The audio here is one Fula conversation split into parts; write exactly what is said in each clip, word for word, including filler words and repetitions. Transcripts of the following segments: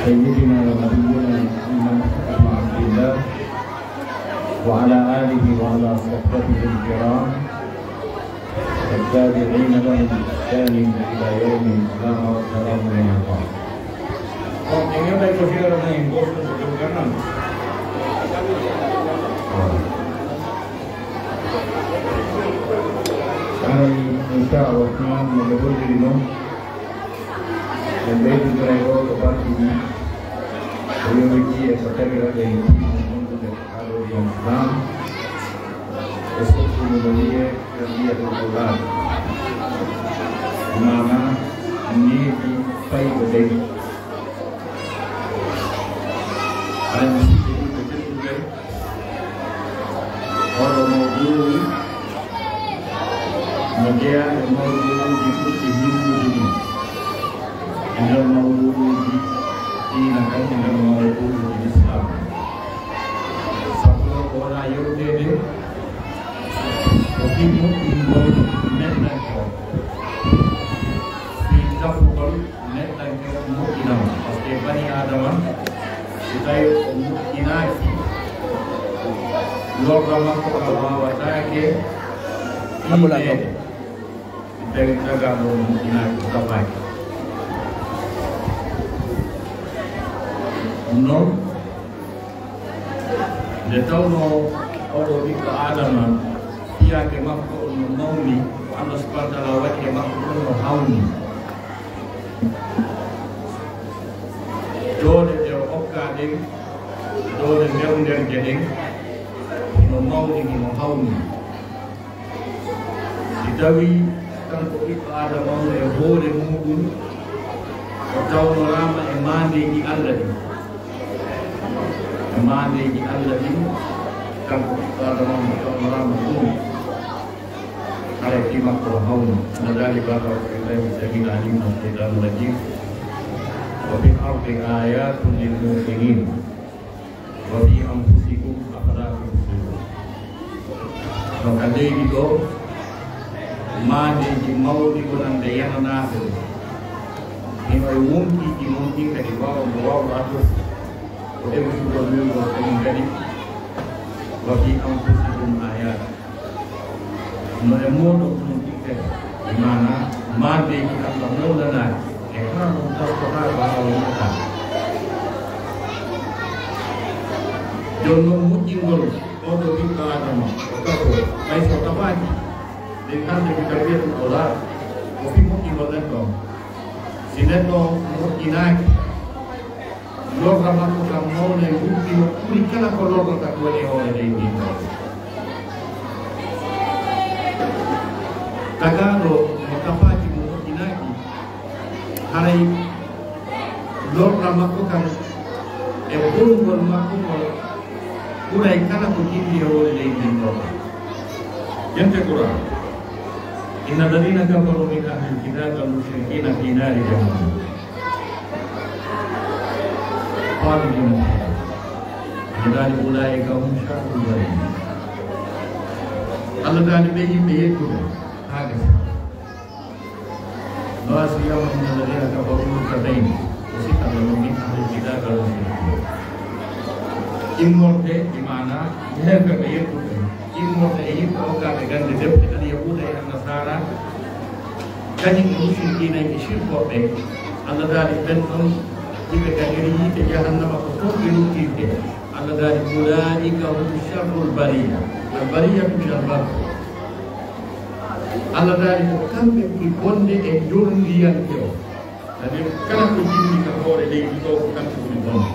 سيدنا ونبينا محمد بن عبد الله وعلى آله وعلى صحبته الكرام والتابعين لهم بإحسان إلى يوم لا مرد له من الله. Haray, inchallah, Rahman, no ɓe holliri noon, en ɓeydidora e ɗo ko barkini, ko yowiti e ko tagira ɓe e tiiɗi wondude e aɗo ndiyam Islam, e sokkude no wiyee tarbiyatul awlaad. Maanaa, needi fayɓe ɓe. Haray, musidɓe julɓe tedduɓe, oɗo mawduudu no jeyaa e mawduuduuji ɓurɗi himmude ɗi e nder mawduuduuji diina kan, e nder mawduuduuji Lislaam. Sabu ɗo ko wonaa yewteede ko fii moƴƴingol neɗɗanke on. Fii tafugol neɗɗanke on moƴƴinama. Parce que bani Aadama, si tawi o moƴƴinaaki, lorra makko on waawataake iimeede. Si tawi tagaaɗo on moƴƴinaaki, o tafaaki. Ɗum noon, nde tawnoo oɗo ɓiɗɗo Aadama, fiyaake makko on no mawni, ko Allah subhanahu wa ta'ala waɗi e makko ɗum no hawni. Doole ɗe o okkaa ɗen, doole ndernderje ɗen, hino mawni, hino hawni. Si tawii kanko ɓiɗɗo Aadama on e hoore muuɗum, o tawnoraama e maandeeji Allah ɗin, e maandeeji Allah ɗin, kanko ɓiɗɗo Aadama on o tawnoraama ɗum, haray fii makko o hawni. Allah daali, "Baaba, ko Ibrahima, sami'na minka shaytanan rajiim. Wa fil ardi ayatun lil muqinin." Wa fi anfusikum, afala tubsirun. No ka leydi ɗo, maandeeji mawɗi wonande yananaaɓe ɓe. Hino e wonkiiji mon ɗin kadi ɓaawo mo wawɗo addude ko ɗemɗugol wi'ugol ko ɗum kadi. Wa fi anfusikum ayat. No e mooɗon ɗum ɗiɗɗe, maanaa maandeeji Allah mawɗanaaɗi, e haa ɗum taskotaako haa o yi'ataa. Jooni non, moƴƴingol on ɗo ɓiɗɗo Aadama, o tafo, ɓay so tafaaki, ɗen haalde ko tarbiyatul awlaad, ko fii moƴƴingol neɗɗo on. Si neɗɗo on moƴƴinaaki, lorra makko kan mawna e wurti no ɓuri kala ko lorrata ko woni e hoore leydi ndin ɗoo. Tagaaɗo mo tafaaki, mo moƴƴinaaki, haray lorra makko kan e bonugol makko ngol ɓuray kala ko jilli e hoore leydi ndin ɗoo. Ƴeewte Qur'aan. إن الذين كفروا من أهل الكتاب والمشركين في نار جهنم خالدين فيها. Allah daali, "Ulaa'ika hum sharrul bariya." Allah daali, ɓee yimɓe yedduɓe haa gasa. No asiyama inna alladhina kafaru murtadin. O sikkata ɗum min ahli kitabi wal mushrikin. Immorde, bi maana heeferɓe yedduɓe. Immorde e yimɓe okkaaɓe gannde defte, al yahuuda e annasaara, kañum e mushrikiina e shirkooɓe. Allah daali ɓen ɗon, yimɓe ka nder yiite jahannama ko toon ɓe ruttirte. Allah daali, ulaa'ika hum sharrul bariya. Al bariyatu min al bar. Allah daali ko kamɓe ɓuri bonde e ndondiyanke o. C'est-à-dire, kala ko jilli ka hoore leydi ɗoo, ko kamɓe ɓuri bonde.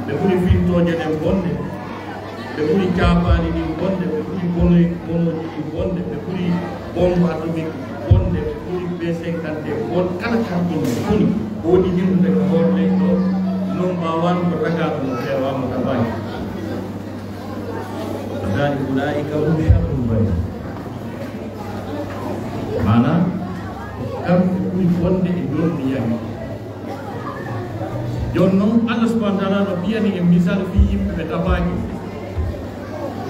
Ɓe ɓuri fintooje ɗen bonde, ɓe ɓuri caapaali ɗin bonde, ɓe ɓuri bono-, bonooji ɗin bonde, ɓe ɓuri bombe atomique bonde, ɓe ɓuri B cinquante bonde, kala ka bonde woni, ko woni jillude ka hoore leydi ɗoo, non ɓaawaano ko tagaaɗo mo feewaama ka baaji. Daalika, ulaa'ika hum sharrul bariya. Maanaa, kamɓe ɓuri bonde e ndondiyanke. Jooni non, Allah subhanahu wa ta'ala no fiyani en misal fii yimɓe ɓe tafaaki.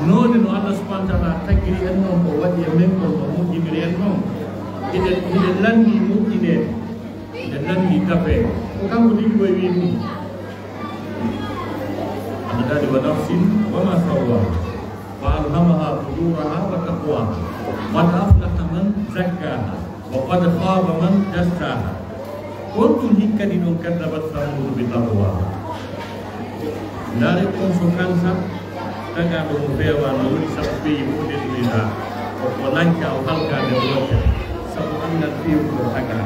Noone no Allah subhanahu wa ta'ala tagiri en non, ko waɗi e men kon, ko moƴƴiniri en non. Hiɗen, hiɗen lanndii moƴƴineede, hiɗen lanndii tafeede. Ko kanko tigi koye wi'i ɗum. Daali, ونفس وما سواها فألهمها فجورها وتقواها قد أفلح من زكاها وقد خاب من دساها. Honɗum hikka ɗi ɗon كذبت ثمود بطغواها. Ndaare kon so kansa, tagaaɗo mo feewa no woni sabu peyi fof dentoyta, o, o lanca, o halkaade o wonta, sabu anngal feewuɗo tagaa.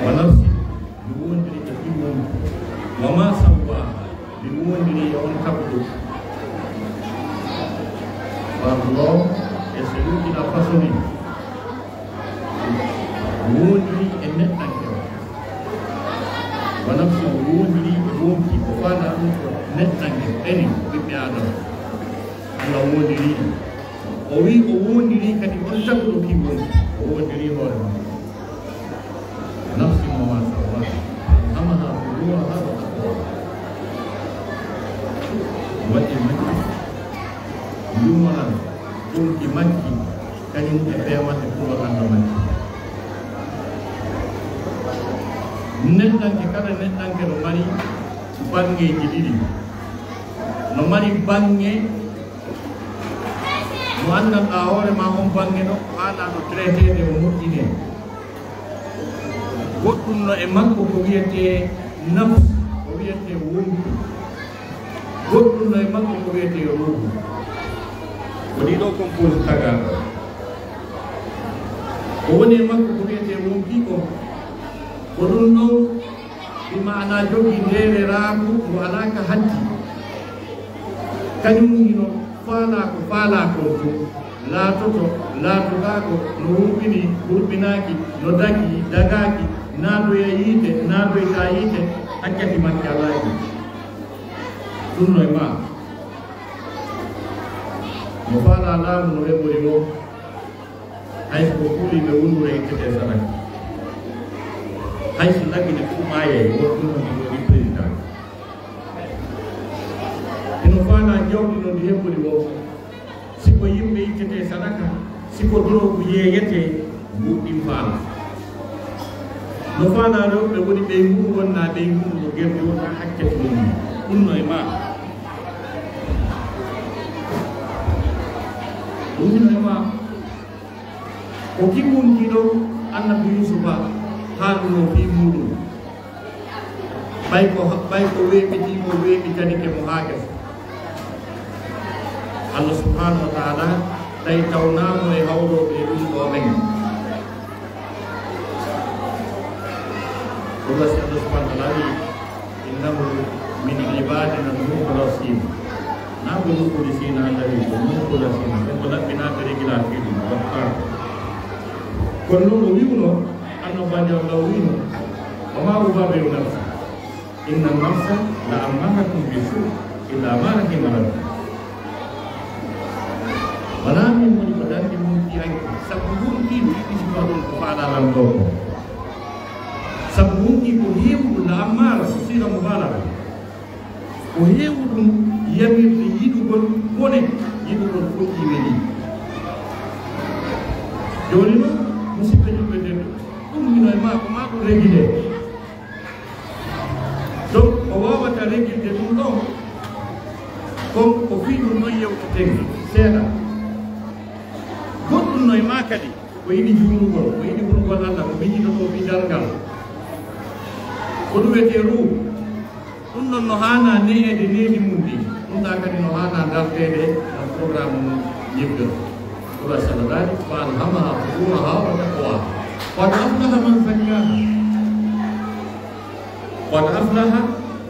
ونفس, mi woondiri e ɗi woni, وما سواها, mi woondiri e on tagɗo. Pardon, e so yurkina façon ni. Woondiri e neɗɗanke o. ونفس, woondiri e wonkii, ko faanaa ɗum ko neɗɗanke, enen ɓiɓɓe Aadama. Allah woondiri ɗum. O wii o woondiri kadi on tagɗo ki woni. O woondiri hoore mum. ونفس وما سواها فألهمها فجورها وتقواها. Waɗi makki, yumral, ɗum ki makki, kañum e peewal e kulol Allah makki. Neɗɗanke kala, neɗɗanke no mari banngeeji ɗiɗi. No mari bannge mo anndanɗaa hoore ma, on bannge no haanaa no traiteede, o moƴƴinee. Goɗɗum no e makko ko wiyetee nafs, ko wiyetee wonki. Goɗɗum no e makko ko wiyetee ruuhu. Ko ɗii ɗoo composé tagaaɗo. Ko woni e makko ko wiyetee wonki ko, ko ɗum ɗon, bi maanaa jogii ndeereraaku ngu alaa ka hatti. Kañum hino faalaa ko faalaa kon fof, laatoto, laatotaako, no hurɓini, hurɓinaaki, no dagii, dagaaki, naadoya yiite, naadoytaa yiite, hakkati makki alaa e ɗum. Ɗum no e maa. No faalaa laamu no weɓori o, hay so ko kuuliiɓe wulwure ittete sadaka. Hay so naggi ne fof maayay, woto ɗum no ɗum waɗi président. Hino faalaa jawdi no ndi heɓori o. Si ko yimɓe ittete sadaka, si ko duroogu yeeyete, ɗum ɗin faalaa. No faalaa rewɓe woni ɓe nguru wonnaa ɓe nguru no gerdi wonnaa hakkati woni. Ɗum no e maa. Ɗum no e maa. Ko ki wonki ɗo Annabi Yuusufa haalunoo fii muuɗum. Ɓay ko, ɓay ko weeɓitii mo, weeɓitanike mo haa gasa. Allah subhaanahu wa ta'aalaa tawi tawnaamo e hawrooɓe e ɗum ɗoo ɓen. Ɗum wasi Allah subhaanahu wa ta'aalaa wi'i, إنه من عبادنا المخلصين. Naa ko mukhlisiina Allah wi'i, ko mukhlisiina, ɓen ko laɓɓinaaɓe, regilaaɓe ɗum, waɗtaa. Kono non o wi'uno, annabaajo Allah wi'uno, وما أبرئ نفسي إن النفس لأمارة بالسوء إلا ما رحم ربي. Wanaa min woni ko darni wonki ay, sabu wonki no yiɗi sifa ɗum ko faalaa lan ɗoo ko. Sabu wonki ko heewuɗum, la ammaara, ko siira mo faalaa. Ko heewuɗum yamirde yiɗugol bone, yiɗugol foƴƴi weli. Jooni non, musidɓe julɓe tedduɓe, ɗum hino e maa, ko maa ɗum regilé. Donc, o waawata regilde ɗum ɗon, kon ko fii ɗum ɗon yewteten seeɗa. Goɗɗum no e maa kadi, ko yiɗi juulugol, ko yiɗi hulugol Allah, ko miñitotoo fii darngal. Ko ɗum wiyetee ruuhu. Ɗum ɗon no haanaa ne'eede needi mum ɗi. Ɗum ɗaa kadi no haanaa darteede e programme mum ñiɓɓe. Ko Rasul Allah daali, فألهمها فجورها وتقواها. قد أفلح من زكاها. قد أفلح,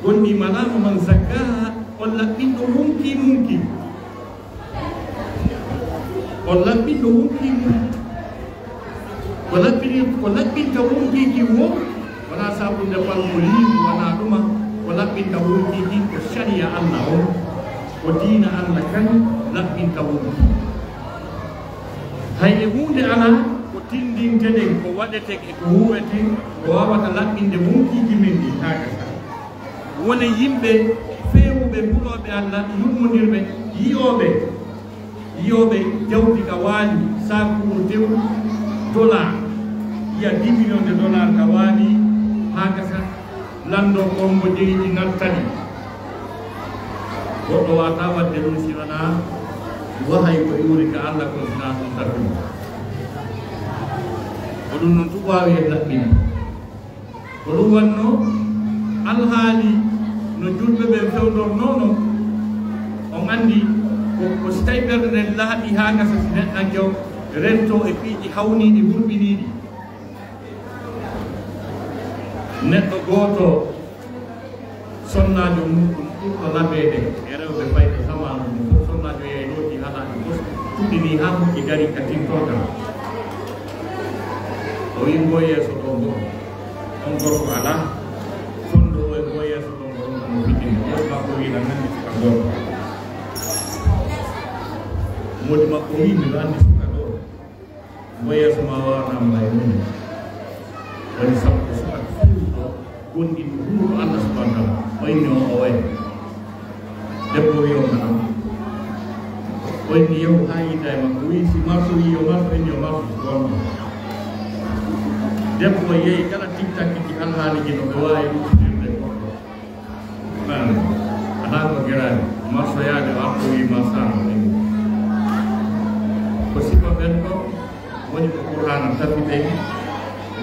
gonɗii malaama, من زكاها, on laɓɓinɗo wonki munki. On laɓɓinɗo wonki munki. Ko laɓɓini, ko laɓɓinta wonki ki wo, wonaa sabu nde palmoliibu, wonaa ɗuma. Ko laɓɓinta wonki ki ko sariya Allah on, ko diina Allah kan laɓɓinta wonki. Hay e huunde alaa ko tindinteɗen, ko waɗeten e ko huweten, ko waawata laɓɓinde wonkiiji men ɗi haa gasa. Wone yimɓe feewuɓe, hulooɓe Allah, yurmondirɓe, yi'ooɓe, yi'ooɓe jawdi ka waali, saakuuru tew, dollar, yi'a dix millions de dollars ka waali haa gasa. Lanndo ko mbo jeyi ɗi ngartani. Goɗɗo waata waɗde ɗum si wanaa wahayi ko iwri ka Allah ko sinaa ɗum tabbini. Ko ɗum noon tun waawi en laɓɓinde. Ko ɗum wannoo alhaali no julɓe ɓen fewndornoo non. On anndi ko, ko si tawi ɓernde nden laaɓi haa gasa si neɗɗanke o rentoo e piiji hawniiɗi, hurɓiniiɗi. Neɗɗo gooto, sonnaajo muuɗum ɓurɗo laɓeede e rewɓe fayɓe zamaanu mum fof, sonnaajo yahi looti halaaji fof, tuɗɗinii haa huɓɓi gari ka tintorgal. O wi'i, "Mbo yeeso ɗoo mbo, on gorko alaa." Fondo o e mbo yeeso ɗoo mbo, on mo fitini. Yeeso makko wi'i, "Nan nganndi suka gooto." Moodi makko wi'i, "Miɗo anndi suka ɗoo." Mo yeeso ma waawanaama hay huunde. Woni sabu ko suka suuɗo gonɗinɗo huuɗo Allah subhanahu wa taala. O inni o, o wayi. Debbo wi'i o, "Naam." O inni, "Yahu haa yiida e makko." Wi'i, "Si marso wi'i yo marso, inni yo marso, ko wonno." Debbo yehi kala tiktakki ki alhaali ji no ɓe waawi ɗum firde goɗɗo. Alaa ko geraani, marsoyaade o artowi marsaano en. Ko sifa ɓen ɗo woni ko Qur'aana tafi ɓen,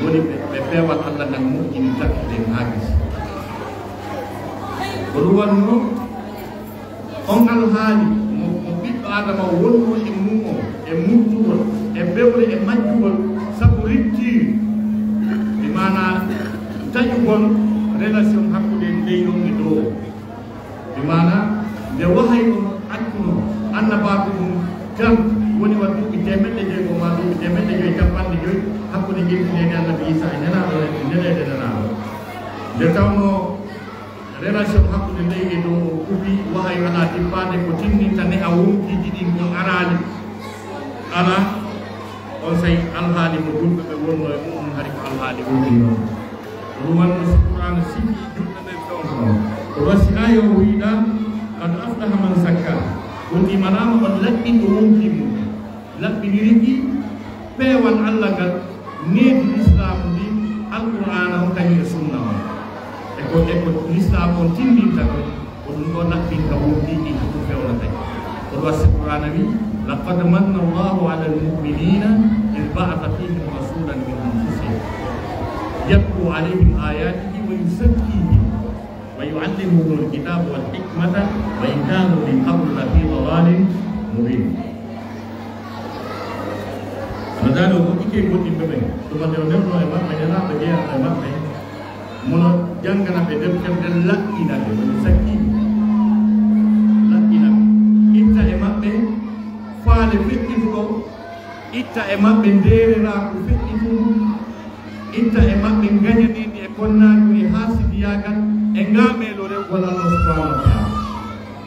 woni ɓe, ɓe peewal Allah ngal moƴƴini tafi ɓen haa gasi. Ko ɗum wannoo on alhaali mo, mo ɓiɗɗo Aadama wonnoo e mum o, e muttugol, e bewre, e majjugol, sabu rupture, bi maanaa taƴugol relation hakkunde leydi on e dow o. Bi maanaa, nde wahayi on accuno annabaaku mum tan woni wa duuɓi teemeɗɗe jeego maa duuɓi teemeɗɗe joyi cappanɗe joyi hakkunde jiltineede Annabi Iisaa e nelaaɗo e neleede nelaaɗo. Nde tawnoo relation hakkunde leydi e dow o kuɓi, wahayi alaa tippaade ko tinndinta ne a wonkiiji ɗin ko araali. Alaa. On saa'i alhaali mo julɓe ɓe wonnoo e mu'um hari ko alhaali wonii noon. Ko ɗum wannoo si Qur'aana sifii julɓe ɓen fewndo. Ko ɗoo si aaya o wi'ɗaa, "Qad aflaha man zakkaha." Wonii malaama on laɓɓinɗo wonkii mum. Laɓɓiniri ki peewal Allah ngal, needi Lislaamu ndin, Alqur'aana on kañum e Sunna on. E ko, e ko Lislaamu on tinndinta kon. Ko ɗum ɗoo laɓɓinta wondiiji ɗi ɗum fewnata. Ko ɗum wasi Qur'aana wi, "Laqad manna Allahu ala al-mu'minina iz ba'atha fihim rasulan min anfusihim yatlu alayhim ayatihi wa yuzakkihim wa yu'allimuhumul kitaba wal hikmata wa in kanu min qablu lafi dalalin mubin." Ana daano ko ikke goɗɗinɓe ɓen, tuma nde o newno e maɓɓe, nelaaɓe jeyanno e maɓɓe. Mono janngana ɓe deftere nden, laɓɓina ɓe, woni sakki, laɓɓina ɓe. Itta e maɓɓe faale feƴƴituɗo, itta e maɓɓe ndeereraaku feƴƴitungu, itta e maɓɓe ngañaniiji e konnaagu e haasidiyaagal e ngaameelo rewgol Allah subhanahu wa taala.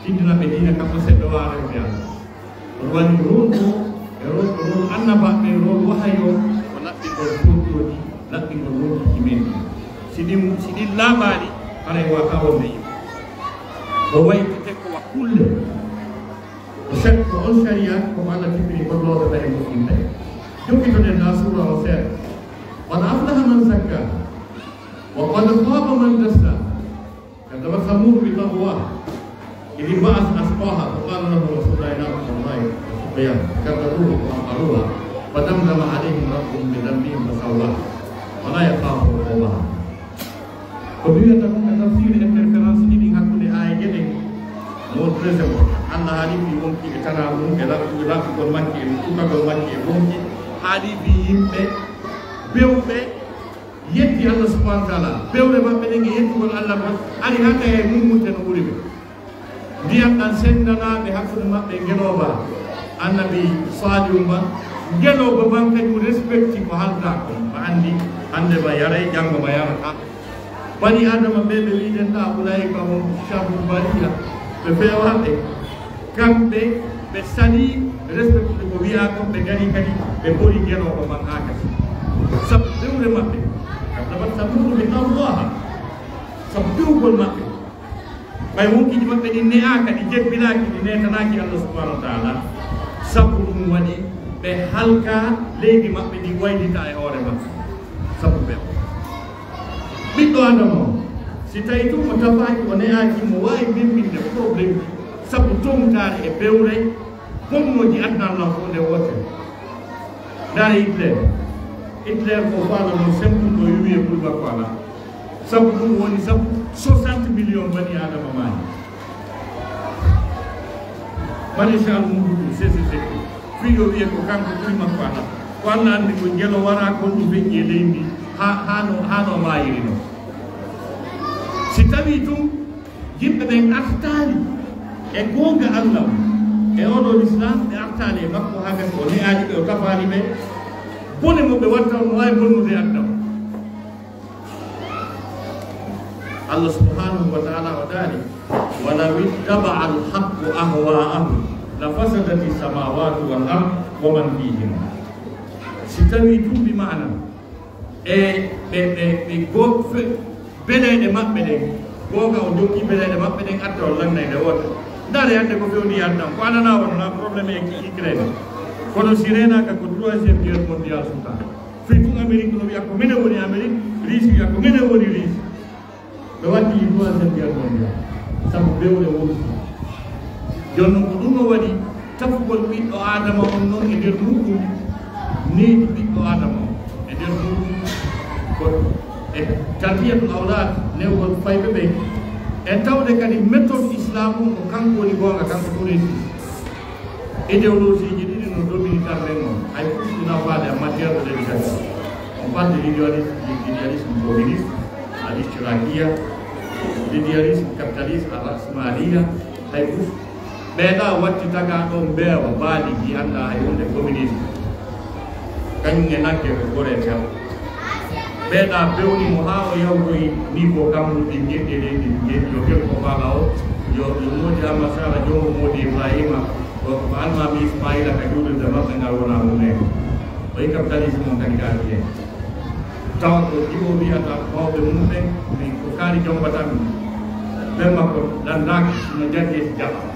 Tinndina ɓe diina kam ko seɓɓe waawa rewde Allah. Kono woni rol o, e rol, rol annabaaɓe, rol wahayo, ko laɓɓingol fotooji, laɓɓingol wonkiiji men ɗi. Si ɗin, si ɗin laaɓaali, haray waawataa wonde yimɓe. Ko wayi ko tekko wa kulle. Ko sari, ko on sariya, ko Allah tippini gollooɓe ɓay e mu'min ɓe. Jokkitoɗen naa suura o seeɗa. Qad aflaha man zakkaha, wa qad khaba man dassaha. كذبت ثمود بطغواها إذ انبعث أشقاها فقال لهم رسول الله ناقة الله وسقياها فكذبوه فعقروها فدمدم عليهم ربهم بذنبهم فسواها ولا يخاف عقباها. Ko mi wiyata ɗum ka tafsir interférence ɗiɗi hakkunde aayeeje ɗen. Mo deuxième o, Allah haali fii wonki e tanaa mum, e laɓ-, laɓɓugol makki, e tukkagol makki, e wonki. Haali fii yimɓe bewɓe yetti Allah subhanahu wa taala. Bewre maɓɓe nden e yettugol Allah kon, ari hannde e mummunde no ɓuri ɓe. Ndiyan ɗan senndanaaɓe hakkunde maɓɓe e ngelooba, Annabi Saalihu ma, ngelooba man kañum respecti ko haaldaa kon. Ma anndi, hannde ma yaray, janngo ma yarataa. Bani Aadama ɓe, ɓe wi'den ɗaa, "Ulaa'ika hum sharrul bariya." Ɓe feewaaɓe. Kamɓe, ɓe salii respectude ko wi'aa kon, ɓe ngarii kadi, ɓe ɓori ngelooba man haa gasi. Sabu bewre maɓɓe. Kaddabat Samuudu bi tagwaaha. Sabu bewgol maɓɓe. Ɓay wonkiiji maɓɓe ɗin ne'aaka, ɗi jebbilaaki, ɗi neetanaaki Allah subhanahu wa taala. Sabu ɗum waɗi ɓe halkaa, leydi maɓɓe ndi waylita e hoore maɓɓe. Sabu ɓe. Ɓiɗɗo Aadama o, si Si tawi tun o tafaaki, o ne'aaki, mo waawi memminde problème ji sabu towntaare e bewre, bonnooji aduna lan fof nde wootere. Ndaare Hitler. Hitler ko faala no simple ko wiye ɓuri makko alaa. Sabu ɗum woni sabu soixante millions bani Aadama maani. Maréchal Mobutu Sese Seko. Fii yo wiye ko kanko ɓuri makko alaa. Ko Alla anndi ko njelo waraa kon ɗum feƴƴi e leydi ndi haa, haa no, haa no maayiri non. Si tawii tun yimɓe ɓen artaali e goonga Alla on, e oo ɗoo Lislaam, ɓe artaali e makko haa gasi, o ne'aali ɓe, o tafaali ɓe, bone mo ɓe watta on no waawi bonnude aduna on. Allah subhanahu wa ta'ala o daali, "Walaw ittaba'a al-haqqu ahwa'ahum la fasadati samawati wal ard wa man fihima." Si tawii tun bi maana e ɓe, ɓe, ɓe go-, fe-, beleeɗe maɓɓe ɗen, goonga o jokki beleeɗe maɓɓe ɗen, atte on lannayde wota. Ndaare hannde ko fewndi aduna on, ko alana wonno problème e Ukraine. Kono si reenaaka ko troisième guerre mondiale suka. Fii tun Amérique no wi'a ko minen woni Amérique, Russie wi'a ko minen woni Russie. Ɓe waddi troisième guerre mondiale. Sabu bewre wonti. Jooni non ko ɗum no waɗi tafugol ɓiɗɗo Aadama on non e nder muɗum, needi ɓiɗɗo Aadama on e nder muɗum, ko e tarbiyatul awlaad, newgol fayɓe ɓen, e tawde kadi méthode islam on ko kanko woni goonga, kanko tun reesi. Idéologie ji ɗiɗi no domini karɓe on, hay plus ina faade en matière de l'éducation. On parle de l'idéalisme, l'idéalisme communiste, al-ishtirakiya, l'idéalisme capitaliste, al-rasmaliya, hay plus. Ɓeeɗa watti tagaa ɗon mbeewa baali ki anndaa hay wonde communisme. Kañum e nagge ko goree few. Ɓeeɗa bewni mo haa o yawtoyi niveau kammuɗi njeɗɗi e leydi ndi, yo kel ko faala o, yo, yo moodi Amasara, joomo moodi Ibrahima, ko, ko almaami Ismaila ka juulirde maɓɓe ngal wona mum en. O yi capitalisme on kadi ka fiye. Tawa ko jiwo wiyata mawɓe mum ɓen, min ko kaari jombata min. Ɓen makko landaaki no jaggi e jaɓa.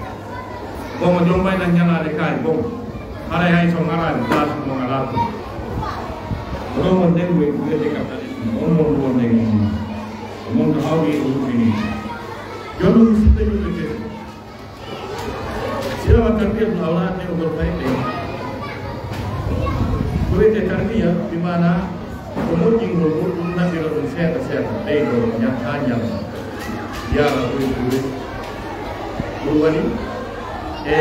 Bon, o jombayna ñalaade kaari, bon. Haray hay so ngaraani, place mo ngalaa ɗum. Oɗon won ndenngu e ko wiyetee capitalisme. On won ɗum won ndenngu mum. Ko mon to hawri e ko ruɓini. Jooni, musidɓe julɓe tedduɓe, si tawa tarbiya ɗum awlaade e ngol fayɓe. Ko wiyetee tarbiya, bi maanaa ko moƴƴingol goɗɗum, naɓira ɗum seeɗa seeɗa, ɓeydoo, ña-, haa ñalla. Yaara ɗoyɗi ɗoyɗi. Ɗum waɗi e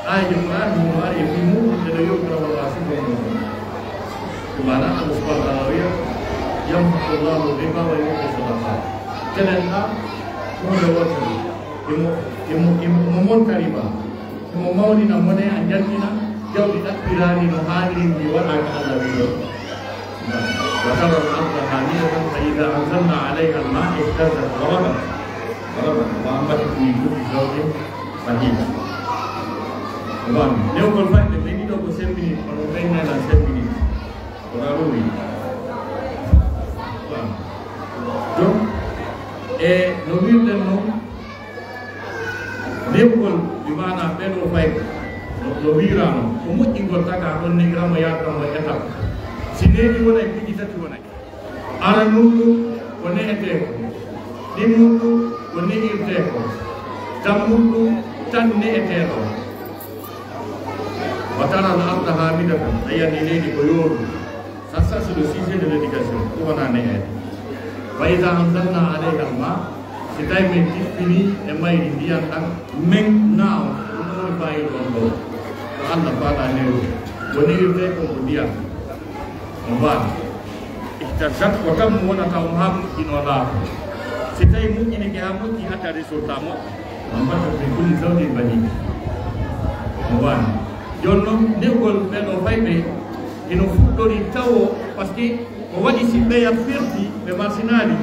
aayeeje Qur'aana mo ari e fii muɗum, eɗo yewtira walla sifo mum. Ɗum maanaa Allah subhanahu wa ta'ala wiya, "Yamhaqu Allahu riba wa yurbi sadaqat." Telen ɗa, huunde wootere. Imo, imo, imo, imo monta riba. Imo mawnina mone, a njaltina jawdi ɗaɓɓiraani no haaniri, ndi waɗaaka Allah wiɗo. وترى الأرض هامدة فإذا أنزلنا عليها الماء اهتزت وربت، وربت وأنبتت من كل زوج بهيج. Bon, newgol fayɓe ɓe ɗiɗo ko cinq minutes, kono ɓeynana cinq minutes. Ko ɗa ɗum wi. Bon. Donc, e no wirɗen noon, newgol, bi maanaa ɓee ɗoo fayɓe, no, no wiiraano, ko moƴƴingol tagaa ɗon, neɗɗo mo yaata mo e étape. Si neeɗi wonay, piiji tati wonay. Aranun ɗum ko ne'etee ko, ɗimmun ɗum ko ne'irtee ko, tammun ɗum tan ne'etee ɗo. وترى الأرض هامدة, a yiyan e leydi ko yooru. Ça, ça, c'est le sujet de l'éducation. Ɗum wonaa ne'eede. فإذا أنزلنا عليها الماء, si tawi min jippini e mayri ndiyan ɗan, min naaw, ɗum woni faayiida on ɗoo. Ko Allah faalaa newde. Ko ne'irtee ko, ko ndiyan. On faami? اهتزت, ko tan mo wonata on haa moƴƴi no laaɓa. Si tawi moƴƴinike haa moƴƴi, adda résultat moƴƴo. وأنبتت من كل زوج بهيج. On faami? Jooni non, newgol ɓee ɗoo fayɓe, hino fuɗɗori tawo, parce que ko waɗi si ɓeya perti, ɓe marsinaali,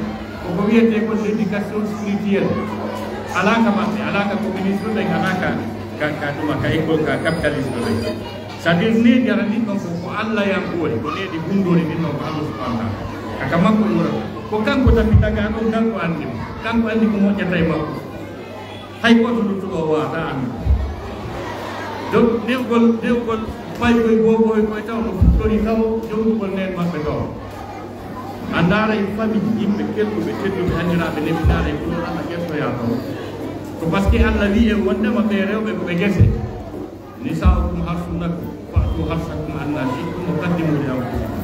ko ko wiyetee kon l'éducation spirituelle. Alaa ka maɓɓe, alaa ka communiste ɓen, alaa ka, ka, ka ɗuma, ka école, ka capitaliste ɓen. C'est-à-dire, needi ara ndin ɗon ko, ko Alla yankoori, ko needi gunndori ndin ɗon ko Allah subhanahu wa ta'ala. Kaka makko ɗum wonata. Ko kanko tapi tagaa ɗon, kanko anndi mo. Kanko anndi ko moƴƴata e makko. Hay gooto luttuɗo o waawataa anndi. Donc, newgol, newgol paykoy booboy koy taw no fuɗɗori taw jomɗugol neen maɓɓe taw. Anndaa Haray famille, yimɓe kelɗuɓe, tedduɓe, anndiraaɓe, nebbinaaɗe e kulol Allah gertoyaa toon. Ko parce que Allah wi'i en wondema ɓe rewɓe ko ɓe gese. Nisaa'ukum harsun lakum, fa'tu harsakum anna shi'tum, wa qaddimu li anfusikum.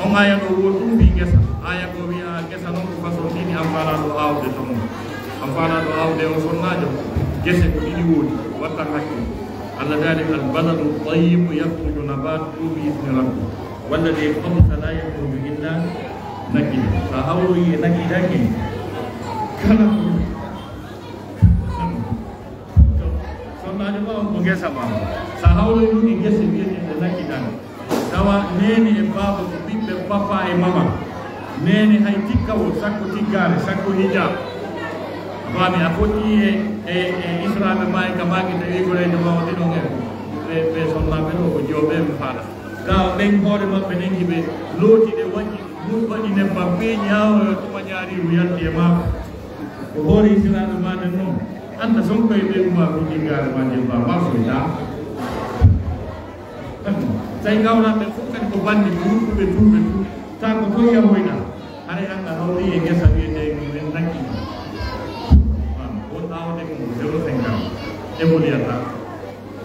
On aaya ɗo wo ɗum wi gesa. Aaya ɗo wi'a gesa noon ko façon ɗiɗi, an faala ɗo aawde toon. An faala ɗo aawde o sonnaajo, gese ko ɗiɗi woodi, wattan hakkille. Allah daali, "Al baladu tayyibu yakhruju nabatuhu bi izni rabbi. Walladhi khabutha la yakhruju illa nakida." Sa hawroyi e nakida ke, kala ko, sonnaajo ma on ko ngesa ma. Sa hawroyi ɗum e ngese, wiyete ɗe nakida. Tawa neene e baaba ko ɓiɓɓe papa e mama. Neene hay tikka o, sakko tiggaare, sakko hijab. A faami, a foti e, e, e israaɓe ma e ka maaki tawi ko reejo ma o ɗiɗon en. Ɓe, ɓe sonnaaɓe ɗo ko jooɓe mi faala. Tawa ɓen hoore maɓɓe nen hiɓe looti ɗe waɗi, mu-, waɗi nebbam peeñi haa o tuma ñaariiru yalti e maako. Ko hoore israaɓe ma nen noon. Annda son koye ɓe uma ko tiggaare ma jemma ma soyta. Tawi ngawnaɓe fof kadi ko bannde ko yimɓe tuuɓe tuuɓe. Taw ko toon yahoyɗa? Haray an a hawri e ngesa wiyetee ɗum en nakki. Won awde ko zéro cinquante. Évoluata.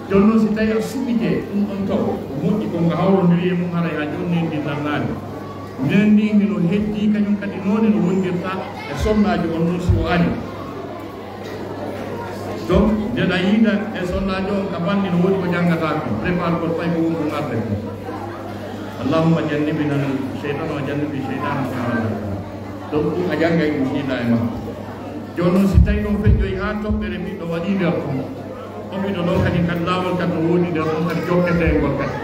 Jooni noon si tawi a suɓike ɗum ɗon taw, ko moƴƴi ko nga hawrondiri e mum haray haa jooni neendi nannaani. Neendi hino heddi kañum kadi noone no wondirta e sonnaajo on noon si o ari. Donc, nde ɗa yiida e sonnaajo on ka banndi no woodi ko janngata ko, prépare ko fay ko wonko ngarde ko. Allahumma jannibna shaytana wa jannibi shaytana ma razaqtana. Donc, ɗum a janngay ɗum yiida e makko. Jooni noon, si tawi ɗum feƴƴoyi haa toɓɓere ɓiɗɗo waɗi nder ton, o ɓiɗɗo ɗon kadi, kadi laawol kadi no woodi nder ton kadi jokketee ngol kadi.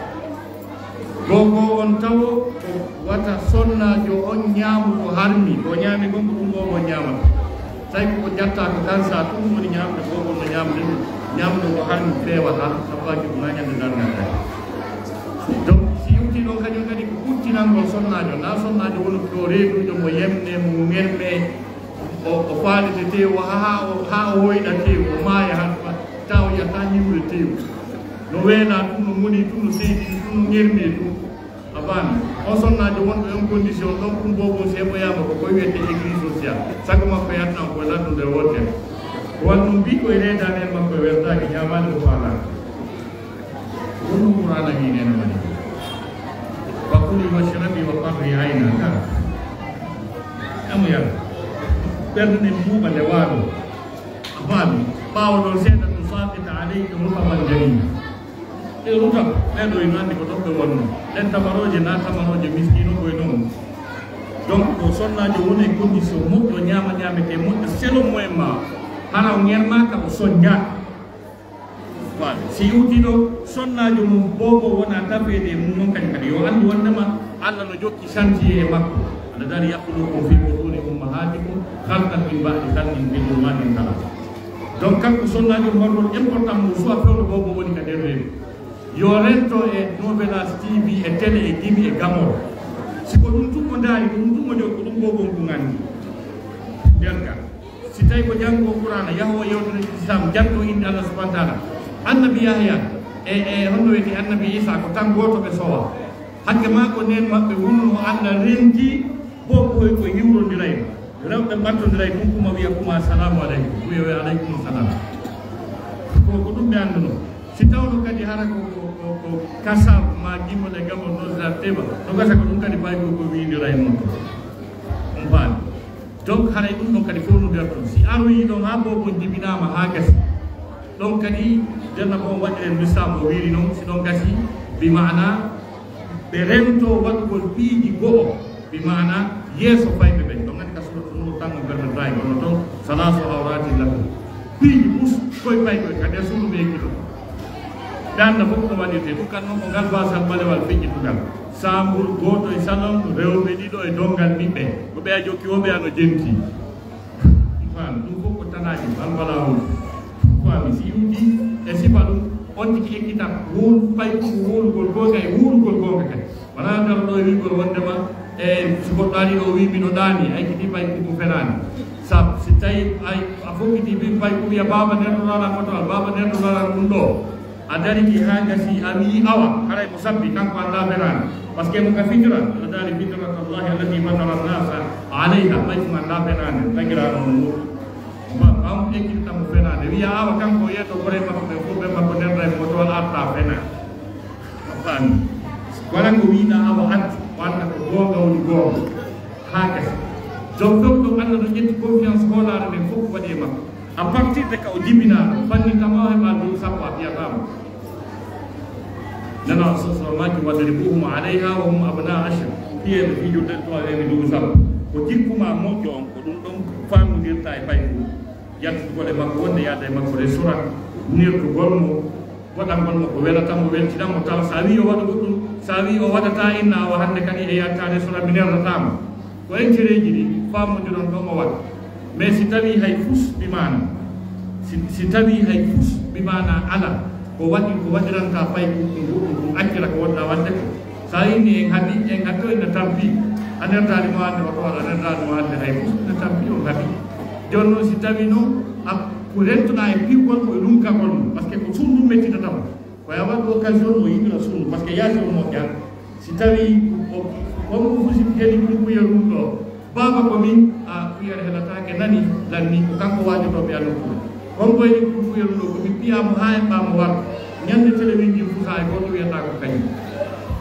Gogo on tawo ko wata sonnaajo on ñaamu ko harmi, ko ñaami kon ko ɗum gogo on ñaamata. Tawi ko ko jatta ko kansa tun woni ñaamde gogo on no ñaamde ɗum. Ñaamde ko harmi feewata, sabaaki ko na ñande darngal tawi. Donc, si yewti ɗon kañum kadi ko ɓuttinangol sonnaajo, na sonnaajo woni ko reedujo mo yemne, mo ŋerme, o, o faalete teewu haa o, haa o hoyɗa teewu, o maaya haa taw yata hiwre teewu. No weelaa tun, no moni tun, no seydi tun, no ŋermi tun. A faami? On sonnaajo wonɗo en condition ɗon, ɗum boobum seeɓoyaama ko koye wiyetee église sociale. Sago makko yattan ko laddude wootere. Ko wano ɗum mbii ko e reedaade en makko e weltaaki, ñaamaade ko faalaaka. Wonno Qur'aana wii neene mani. Wa kuli washrabi wa qarri ayna ka. Amu yalla. Ɓernde nden ɓuuɓa nde waalo. A faami? Ɓaawo ɗon seeɗa, tusaqita alayka rutaban jamila. Ɗe rutab, ɓee ɗo ina anndi ko ɗon ɓe wonno. Ɗen tamarooje na tamarooje miskiino koye noon. Donc, ko sonnaajo woni e condition moƴƴo, ñaama ñaametee moƴƴo, selon mo e ma. Hara o ŋermaaka, o soññaaka. Faami? Si iwtii ɗo, sonnaajo mum boobo wona tafeede e mum noon kadi, kadi yo anndu wondema Allah no jokki chantier e makko. Allah daali, "Yakhluqukum fi butuni ummahatikum khalqan min ba'di khalqin fi dhulumatin thalath." Donc, kanko sonnaajo mum, rôle important mum, soit fewndo boobo woni ka nder reedu. Yo rento e Novelas T V, e télé, e gimi, e gamol. Si ko ɗum tun o ndaari, ko ɗum tun o jokki, ko ɗum boobo on ko nganndi. Nder ka. Si tawi ko janngo Qur'aana, yaha o yewtere Islam, janto innde Allah subhanahu wa ta'ala. Annabi Yahya, e, e honno wiyetee Annabi Isa, ko tan gooto ɓe sowa. Hakke maa ko neen maɓɓe wonno Allah renti boobo hoy ko hiwrondiray. Rewɓe mbattondiray ɗum kuma wiya kuma, "Assalamu aleykum." Wiya, "Wa aleykum salam." Ko, ko ɗum ɓe annduno. Si tawno kadi hara ko, ko, ko, ko kasab ma gimol e gamol noon dartema, no gasa ko ɗum kadi fay ko, ko wiindiray noon to. On faami? Donc, haray ɗum ɗon kadi fof no nder ɗon. Si aroyi ɗon haa boobo jibinaama haa gasi, ɗon kadi, denna ko on waɗiren misal mo wiiri noon, si ɗon gasi, bi maana ɓe rento waɗugol piiji go'o, bi maana yeeso fayɓe ɓen. Ɗon anndi ka suuratu Nuur tan on permettraay, kono toon, "Salaasu awraatin lakum." Piiji pus, koye paykoye, ka nder suudu ɓe ekkiɗo. Ɓe annda fof ko waɗirtee. Ɗum kan noon ko ngal baasal ɓalewal feƴƴitugal. Saambur gooto e salon, rewɓe ɗiɗo e donngal ɓiɓɓe. Ko ɓe a jokki o, ɓe ano jenti. Faami, ɗum fof ko tanaaji, alwalaa woni. Faami, si iwdi e sifa ɗum, on tigi ekkitat, wowlu, paykugu wowlugol goonga e wowlugol goonga kadi. Wonaa ngara ɗo e wi'gol wondema, e so goɗɗo ari ɗo o wi'i miɗo ɗaani, a ekkitii paykugu feraani. Sab, si tawi ay, a fokkiti bi paykugu wi'a baaba nder ɗo laalan moto, baaba nder ɗo laalan ɗum ɗo. A dariki haa gasi, a wi'i awa, haray mo sabbi, kanko anndaa feraani. Parce que mo ka fitira, Allah daali: "Fitrata Allahi allati fatara an-nasa alayha." Ɓay ko ngannda fenaande, tagiraano mo. Ba, ɓam ekkitata mo fenaande. Wiya awa kanko yeeto gore makko ɓe fof ɓe makko nden ray mo to arta fena. A faami? Wala ko wiɗa awa addu, walla ko goonga woni goonga. Haa gasa. Donc, donc, donc, Allah no ƴetti confiance hoolaare nden fof waɗi e makko. À partir de ka o jibinaa, fanni tama o heɓa duuɓi sappo a fiyataama. Nana so, so maaki: "Wadribuhum alayha wa hum abnaa ashr." Piyeeɓe fijirde to a heɓi duuɓi sappo. Ko jikku ma moƴƴo on, ko ɗum ɗon faamondirta e faydu. Yattugol e makko wonde yaada e makko restaurant, nirtugol mo, waɗangol mo ko welata mo, weltina mo tawa. So a wii o waɗa goɗɗum, so a wii o waɗata inna awa hannde kadi e yatta restaurant mi nerrata mo. Ko intérêt ji ɗi faamondiron ɗon o waɗa. Mais si tawii hay fus bi maana, si, si tawii hay fus bi maana ala, ko waɗi, ko waɗiranta fay ɗum, ɗum, ɗum, ɗum accira ko wonɗa waɗde ko. So a inni en haɓi, en haɓi o ina tampi. A nerdaani mo hannde oto waɗa, a nerdaani mo hannde hay fus ina tampi on haɓi. Jooni noon si tawii noon, a, ko rentuɗaa e piwgol ko e lunkagol mum, parce que ko sunndu mettitata mo. Ko e waɗ occasion o yiɗira sunndu, parce que yaasi o moƴƴa. Si tawii o, o, on ko fusi kadi ɗum kuyel ɗum ɗo, baaba ko min, a kuyere helataake nani, lanni, ko kanko waajotoo ɓe a nokku. On ko e ɗum kuyel ɗum ɗo, ko mi piyaa mo haa e ɓaa mo war. Ñande télévision fusa e gooto wiyata ko kañum.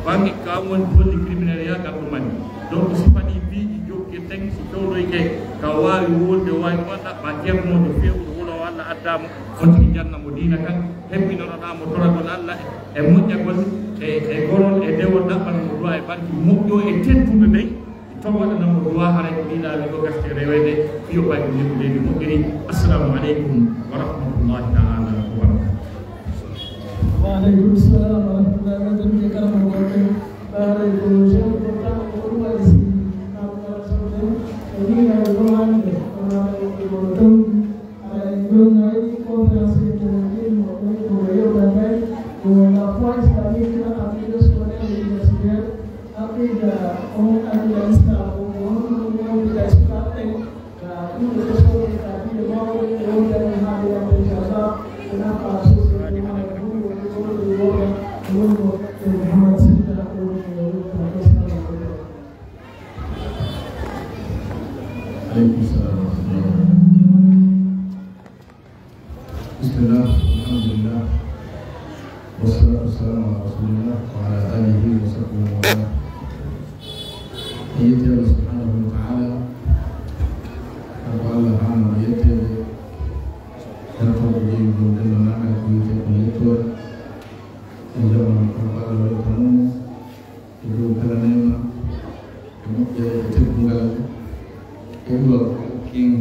Bangi ka woni bonni criminel ya gal ɗum mani. Donc si fani piiji jokkirten, si fewdoyke, ka waawi wonde, waawi waɗa, ma ceerno mo no feewɗo wula walla addaama, on tigi janna mo diina kan, hebbinoroɗaa mo toragol Allah e moƴƴagol e, e gorol e dewol, ɗaɓɓana mo du'a e barki moƴƴo e teddunde ndey, to waɗana mo du'a haray ko ɗiɗaaɓe ɗo gasti reweede, fiyo fay ko ndefu leydi moƴƴiri. Assalamu aleykum wa rahmatullahi ta'ala wa barakatuh. Wa aleykum salam wa rahmatullahi wa barakatuh. Karamoko, ɓaare ko jeune ko tan ko ɗum waɗi si, na ko waɗa sawde, e ɗiɗaaɓe ɗo hannde, kono waɗa ko ɗo ɗum. Aɗa en jonnay conférence international mo ɓen ko yewta kay ko la foi islamique, aqida scolaire et universitaire, aqida on, aqida islam on, on wonde kay sukaaɓe ɓen ka ɗum ɓe sosode ka diine mawɗe ɓe wonde en haade yamde inchallah. Ɓe nafa sosde ɗum wonde ɗum wonde ɗum wonde ɗum wonde Muhammad Sida ɗum wonde. عليكم السلام ورحمة الله وبركاته. بسم الله، الحمد لله، والصلاة والسلام على رسول الله وعلى آله وصحبه ومن والاه. En yetti Allah subhanahu wa ta'ala, kanko Allah haanano yetteede, kanko ko jeyi ɗum denndaangal ko wiyetee ko yettoore. En jaɓan kanko Allah weltanoo mo. E dow kala neema, e moƴƴere, e teddungal, e ɓural kin.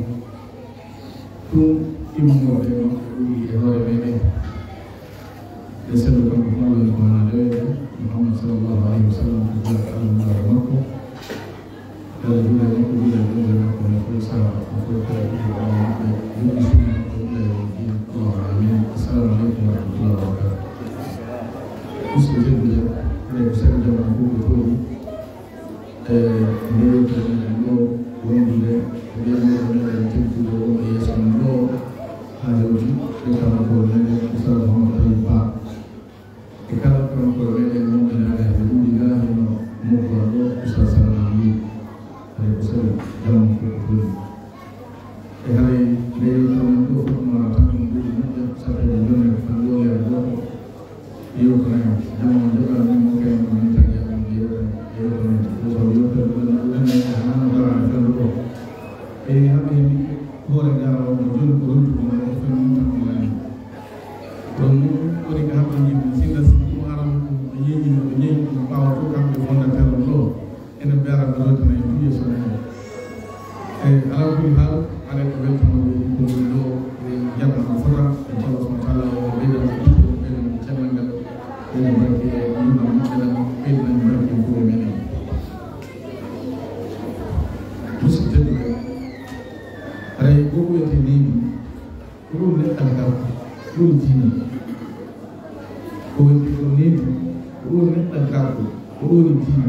Ɗum immorde e makko ɓuri e hoore meɗen. E sello kanko ko Allah ko hana dewede, Muhammad sallallahu alaihi wasallam, ko jaa Allah nula e makko. Kala jula e makko, jula e jula e makko, e fof saha, e fof kala ɗiɗi ko Allah maɓɓe, juli sunna makko, jula e jula. Allahumma amin. Assalamu alaikum wa rahmatullahi wa barakatuh. Musidɓe tedduɓe, eɗen ko saka jam ko ɓe fof. E nde yewtere meɗen ɗo wondude e ɓeynguure meɗen teddude wonɓe yeeso men ɗo, haa hewti e kanko meɗen Oustaz Mouhamadou Talib Ba. E kala kanko meɗen wonɓe naga e ɗuɗi ga hino mokkuwa ɗo Oustaz Salman Ly. Eɗen ko saka jam ko ɓe fof. E haray nde yewtere men ɗo fof mara tan ɗum ɓuri moƴƴa, sabu eɗen jonni tan ɗo leer gooto. Yewtere men, jam on joɓa min mo kay mo min tan yaɓa nde yewtere men. Yewtere men ɗo ko yewtere men ɗo ɗum men e hano dara e fendu ɗo. E hano heɓi hoore gara o mo joni ko runtu ko mo e fen mum tan mo lani. Ɗum mum woni ko haɓɓe yimɓe singa si ɗum aran ɗum ɓe ñeñi mo ɓe ñeñi ɗum ɓaawa fof kamɓe fondateur on ɗo. Ene mbiyata mi rewtana e duƴe so nani. Eyi, alaa kulli haal, aɗa ko weltanooɓe ɗum ɗo, e jarna ko fota, e Allah subhanahu wa taala o ɓeydan ko duƴe, ɓeydan ko cellal ngal, ɓeydan barke e yumma moƴƴere, ɓeydan barke e gure meɗen. Musidɓe tedduɓe, haray ko wiyetee needi, ko ɗum neɗɗal garko, ko ɗum diina. Ko woni ko needi, ko ɗum neɗɗal garko, ko ɗum diina.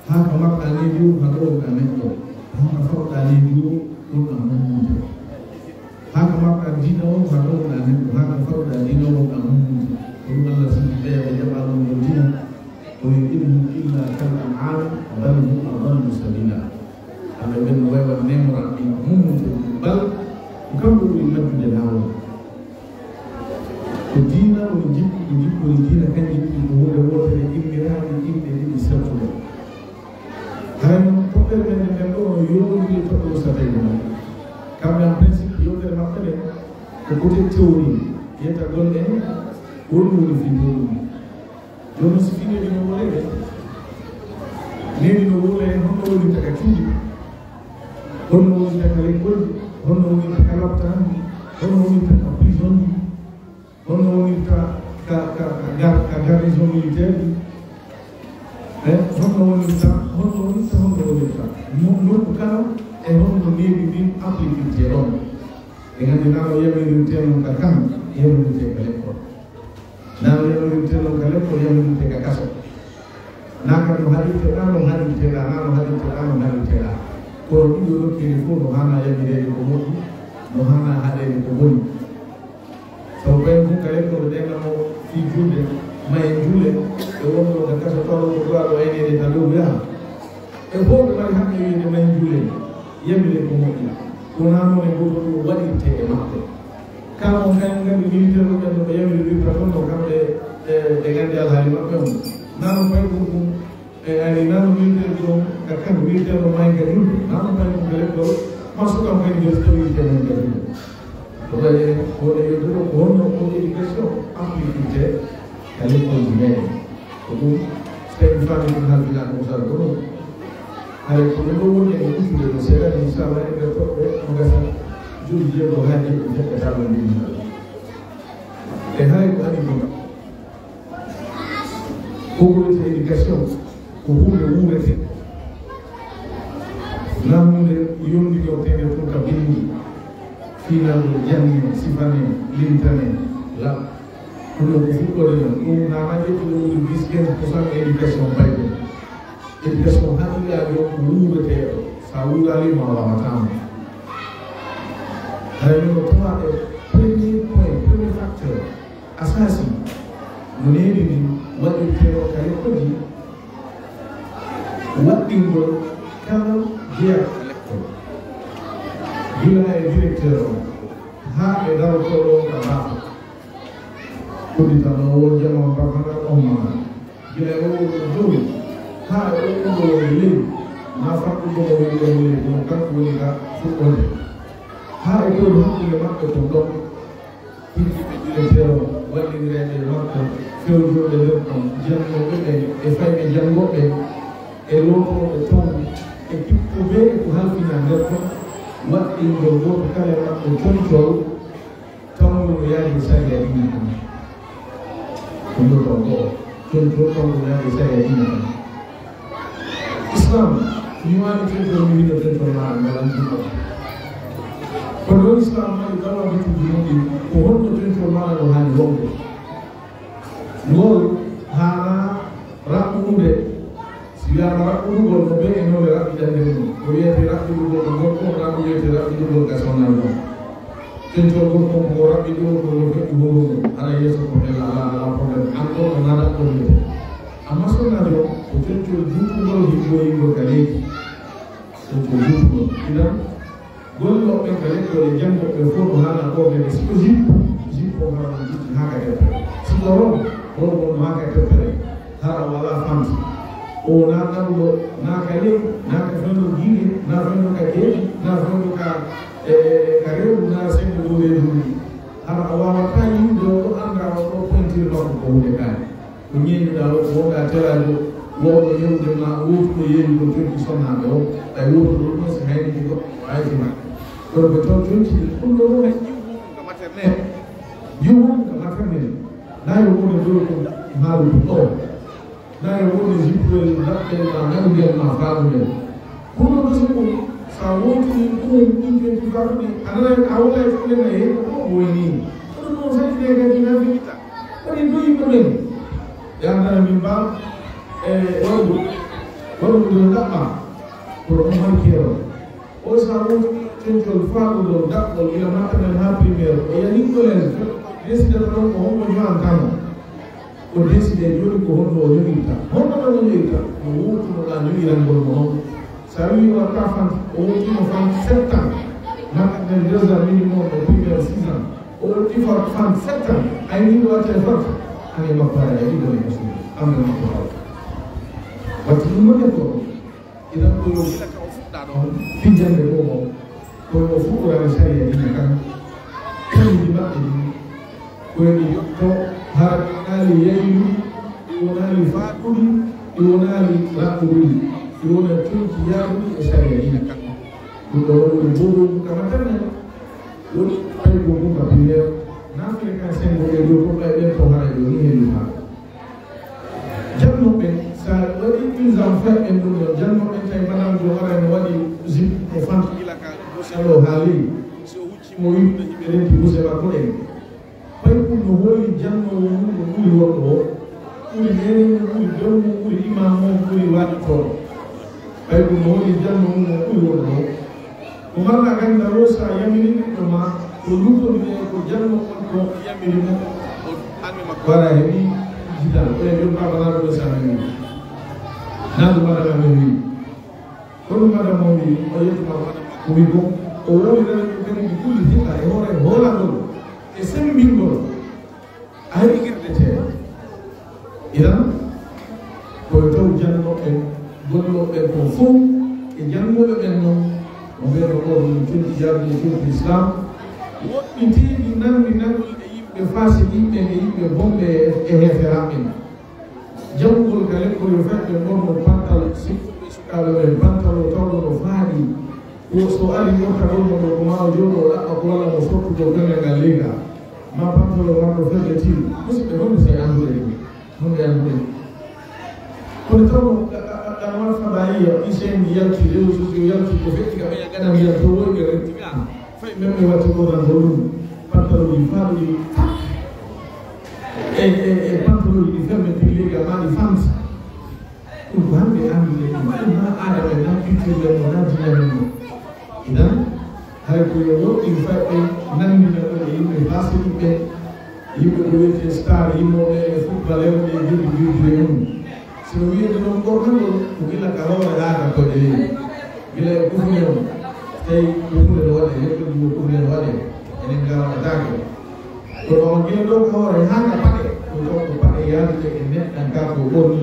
Haa ko mbaɗɗaa needi o, haa ɗo wonɗaa neɗɗo. Haa ko fawɗaa needi o, wonɗaa mummude. Haa ko mbaɗɗaa diina o, haa ɗo wonɗaa neɗɗo. Haa ko fawɗaa diina o, wonɗaa mummude. Ko ɗum Allah sigi ɓeya ɓe jaɓaa ɗum ɗo diina. Ko yo ilmu إلا كالأنعام بل هم أضل سبيلا. Kamɓe ɓen no way wano neemoral ɗin, mummunde ɗin, bal ko kamɓe ɓuri majjude laawol. Ko diina woni jikku, ko jikku woni diina, kanji ɗiɗi ko huunde wootere, inniraande inɗe ɗiɗi sertuɗe. Haray non toɓɓere men nden ɗo no yowondiri e toɓɓere Ustaz Taybu non. Kamɓe en principe yewtere maɓɓe nden ko côté théorie, yetta golle en, woni woni fii ɗum. Jooni si fii needi no woolee de, needi no woolee, honno wonirta ka cuuɗi, honno wonirta ka lekkolji, honno wonirta ka laptaanji, honno wonirta ka prisonji, honno wonirta ka, ka, ka gar-, ka garnison militaire ji, e honno wonirta, honno wonirta, honno wonirta. Mo-, nokku kala e honno needi ndin appliquirte ɗon. Ɓe nganndi naa no yamirirtee non ka kan, yamirirtee ka lekkol. Naa no yamirirtee non ka lekkol, yamirirtee ka kaso. Naa kan no haɗirte ɗaa, no haɗirte ɗaa, naa no haɗirte ɗaa, no haɗirte ɗaa. Kono ɗiɗo nokkeeli fof no haanaa yamireede ko moƴƴi, no haanaa haɗeede ko boni. Sabu ɓen fof ka lekkol ɓe ɗen mo fii juulde, ma en juule, ɓe wonno ka kaso tawa ko duwaa ɗo ayneede ka dow yaha. E fof ɓe mari haqqe wiide ma en juule, yamire ko moƴƴi. Ko naa noon e gooto ɗum waɗirte e maɓɓe. Kala on kañum nganndi militaire uɓe no ɓe yamirirta toon no kamɓe, e, ɓe nganndi alhaali maɓɓe on. Naa no fay ɗum ɗum, e, ari naa no militaire ɗum, ka kan militaire o maayi ka julde. Naa no fay ɗum ka lekkol, ma so kam kañum joni so tawi militaire men ka julde. Ko waɗi ko woni yewtude ko honno ko éducation appliqué ka lekkolji meɗen. Ko ɗum, so tawi mi faami ɗum halfinaaka ko sal ko ɗum. Haray ko ɗum ɗo woni e ustude ɗo seeɗa, inchallah, e nder toɓɓe no gasa juuɗe jeego haa jeɗɗi feƴƴata ɗo ndin. E haray ko adi ɗum. Ko ko wiyetee éducation, ko huunde wuurete. Naa huunde yondinorteende tun ka binndi, fii naa ɗum jannge, sifane, lintane, la. Ɗum ɗoo ko fuɗɗoode non. Ɗum naa maa ƴettu ɗo woni dix, quinze pour cent éducation bayɗo. Éducation haqiiqaajo ko wuureteeɗo. Sa wuuraali mo a waawataa mo. Haray min ko tawaa e premier point, premier facteur. Asasi no needi ndin waɗirtee o ka lekkolji, waɗɗingol kala jeyaa ka lekkol, gila e directeur o haa e darotooɗo o ka baafa. Udditanoowo jama mbafana on ma, gila e oo ɗoo dow haa e oo ɗoo woni ley, naa fanɗuɗo mo woni ɗon ley, kono kanko woni ka fuɗɗoode. Haa e dow hakkunde maɓɓe kon ɗon. Hikkiɓe ɗiɗo feewa, wallindireeɓe e makko, fewjooɓe nder ɗon, janngooɓe ɓen e fayɓe janngooɓe ɓen, e lootooɓe ton, e kippuɓe e ko halfinaa nder ton, waɗɗingol gooto kala e maɓɓe concol, tawngol no yaadi e sariya diina kan. Ko nder ɗon ɗoo, concol tawngol no yaadi e sariya diina kan. Islam, mi waɗi tentol, mi wiɗo tentol maaɗa, mi waɗan tentol. Kono Islam waɗi kala wonde tujji muɗɗi, ko honno tentol maaɗa no haani wonde? Ngol haana raɓɓude. Si wiyaama raɓɓudugol, ko bee e noone raɓɓiɗande mum. Ko wiyetee raɓɓudugol ka gorko, ko wiyetee raɓɓudugol ka sonnaajo. Tentol gorko ko raɓɓiɗo, ko no feƴƴi hoorugol. Hara yeeso ko ɓella alaa, alaa problème. An ɗo ko naada ko wiyetee. Amma sonnaajo, ko tentol juutungol, higgoyingol ka leydi. Tentol juutungol. Idan, gollooɓe ɓen ka lekkol e janngooɓe ɓen fof no haana ko ɓe, si ko jippo, jippo haana juuti haa ka teppere. Si ko robo, robo no haa ka teppere. Hara o alaa fanti. O naa ɗaɓɓuɗo, naa ka ley, naa ka fewndo giile, naa fewndo ka keeji, naa fewndo ka, e, e, e, ka reedu, naa senngo dow reeduuji. Hara a waawataa yiide o ɗo anndaa o ɗo pointure makko ko huunde kaari. Ko ñeeñuɗaa o, ko wonɗaa telaajo, wooɗo yerude ma, wootuɗo yeeñugol tonki sonnaaɓe o, ɓay wootuɗo ɗum si hayniti goɗɗo, ɓay si ma. Kono ko toon tonki ɗum ɗo ɗum hay jiwu mum ka maternelle. Jiwu mum ka maternelle. Naa yo wonde dow ko maarude ɗo. Naa yo wonde jippoyel daɓɓel ma, naɓugel ma, faamugel. Kono ɗo si ɗum, sa wootini ɗum, ɗum tonki faamude, a nanay a wonay fuɗɗena e ko ɗum woyni. Kono ɗum sañtine kadi na fitta. Kadi ɗum yimɓe ɓen. Yandana min ba, e, waɗugo, waɗugo ɗum ɗaɓɓa, pour on man kero. O sa woni cencol faaɗuɗo daɓɓol ila maternelle haa primaire, o yahi collège, décidata ɗon ko hombo ño'antamo. O décidé jooni ko honno o ñoƴirta. Honno ɗon o ñoƴirta? No wowtunoɗaa ñoƴirangol mo noon. So a wii o waɗata fant, o wowtino fant sept ans. Maɗa nder deux ans minimum, o primaire six ans. O wowti fant, fant sept ans. Ay ni o watte fant. Ane makko ara e ɗiɗo e suudu. Amre makko ara. Watti ɗum woni ko. Idan ko yo fijande ɗo o, ko yo fuɗɗorani sariya diina kan. Kanji maɓɓe ɗin, ko yo ɗi yotto hara ɗi wonaali yayluɗi, ɗi wonaali faɗɗuɗi, ɗi wonaali raɓɓuɗi, ɗi wona conci yaaruɗi e sariya diina kan. Ɗum ɗo woni ɗum boɗo ɗum kama tan en. Woni paygo ɗum ka pilier. Nafile kan sengo ɓe ɗo ko ɓay ɓen to hara yo ni heli ha. Jannoɓe, so a waɗi exam fayɓe ɗum ɗon, jannoɓe tawi madame jo ara no waɗi jupe o fanti ila ka buse ɗo haali. So hucci mo wiɗude hiɓe renti buse makko ɗen. Pay ɗum no hooli jannoowo mum no ɓuri wonɗo o, ɓuri neene mum, ɓuri dow mum, ɓuri imam mum, ɓuri waɗitooɗo. Ɓay ko no woni janno mum o ɓuri wonde o. Ko marɗa ganda o, so a yamini ɓiɗɗo ma, ko luttondire e ko janno on ko yamiri mo, o anne makko wara he ɗi digital. Ɓe ɗum baba na ɗum sa nani. Na ɗum mbaɗa na min wi. Ko ɗum mbaɗa mo wi, o yettuma ko wi ko, o wowlirani ɗum kadi ɗi kulli hiɓɓa e hoore hoolagol e semmbingol. Ari irdeteeɗo. Iran, ko e taw jannooɓe ɓen, gollooɓe ɓen ko fow, e janngooɓe ɓen noon, mo ɓeen ko ɓooɗo min cuuɗi jaabude cuuɗi Islam, woɗɗitiiɗi nanndi nangol e yimɓe faasiqiiɓe ɓen e yimɓe bonɓe e heeferaaɓe ɓen. Janngugol ka lekkol yo fedde ɓorno pantal, sikkuɓe sukaaɓe ɓen pantal o tawɗo no faaɗi. Ko so ari moftagol mo ɗo, ko ma o jooɗo o ɗaɓɓa ko walla mo sottude o galle ngal leydi. Ma pantolo marɗo fedde tiiɗo. Musidɓe, honde sey annduɗen ɗum? Honde annduɗen? Kono taw ɗan wan fadaiya, ɗi seen yalti, réseaux sociaux yalti, ko feƴƴi ka ɓeya gaɗa mbiyan to woy ɓe renti ka. Fay men ɓe watti ko nan ɗo ɗum. Pantaloji faaɗuɗi fak. E, e, e pantaloji ɗi ferme pillirga ma ɗi fans. Ɗum ko hannde anndude ɗum. Ɗum na aada men, na culture men, na diina men. Idan, hay ko yo woɗɗi fayɓe nanndina ɗum e yimɓe faasidiɓe, yimɓe ko wiyetee star, yimmooɓe e footballeur ɓe, jirbi jirbi e mum. Si no wiyde noon ɓornagol, ko gila ka hoore haa ka koɗe leydi. Gila e kufne on, tawi kufne no waɗe, lekkol ngu kufne no waɗe, enen ngaawataake. Kono on gila ɗo ka hoore haa ka paɗe, ko ɗon ko paɗe yaadude e neɗɗanka ko ɓorni,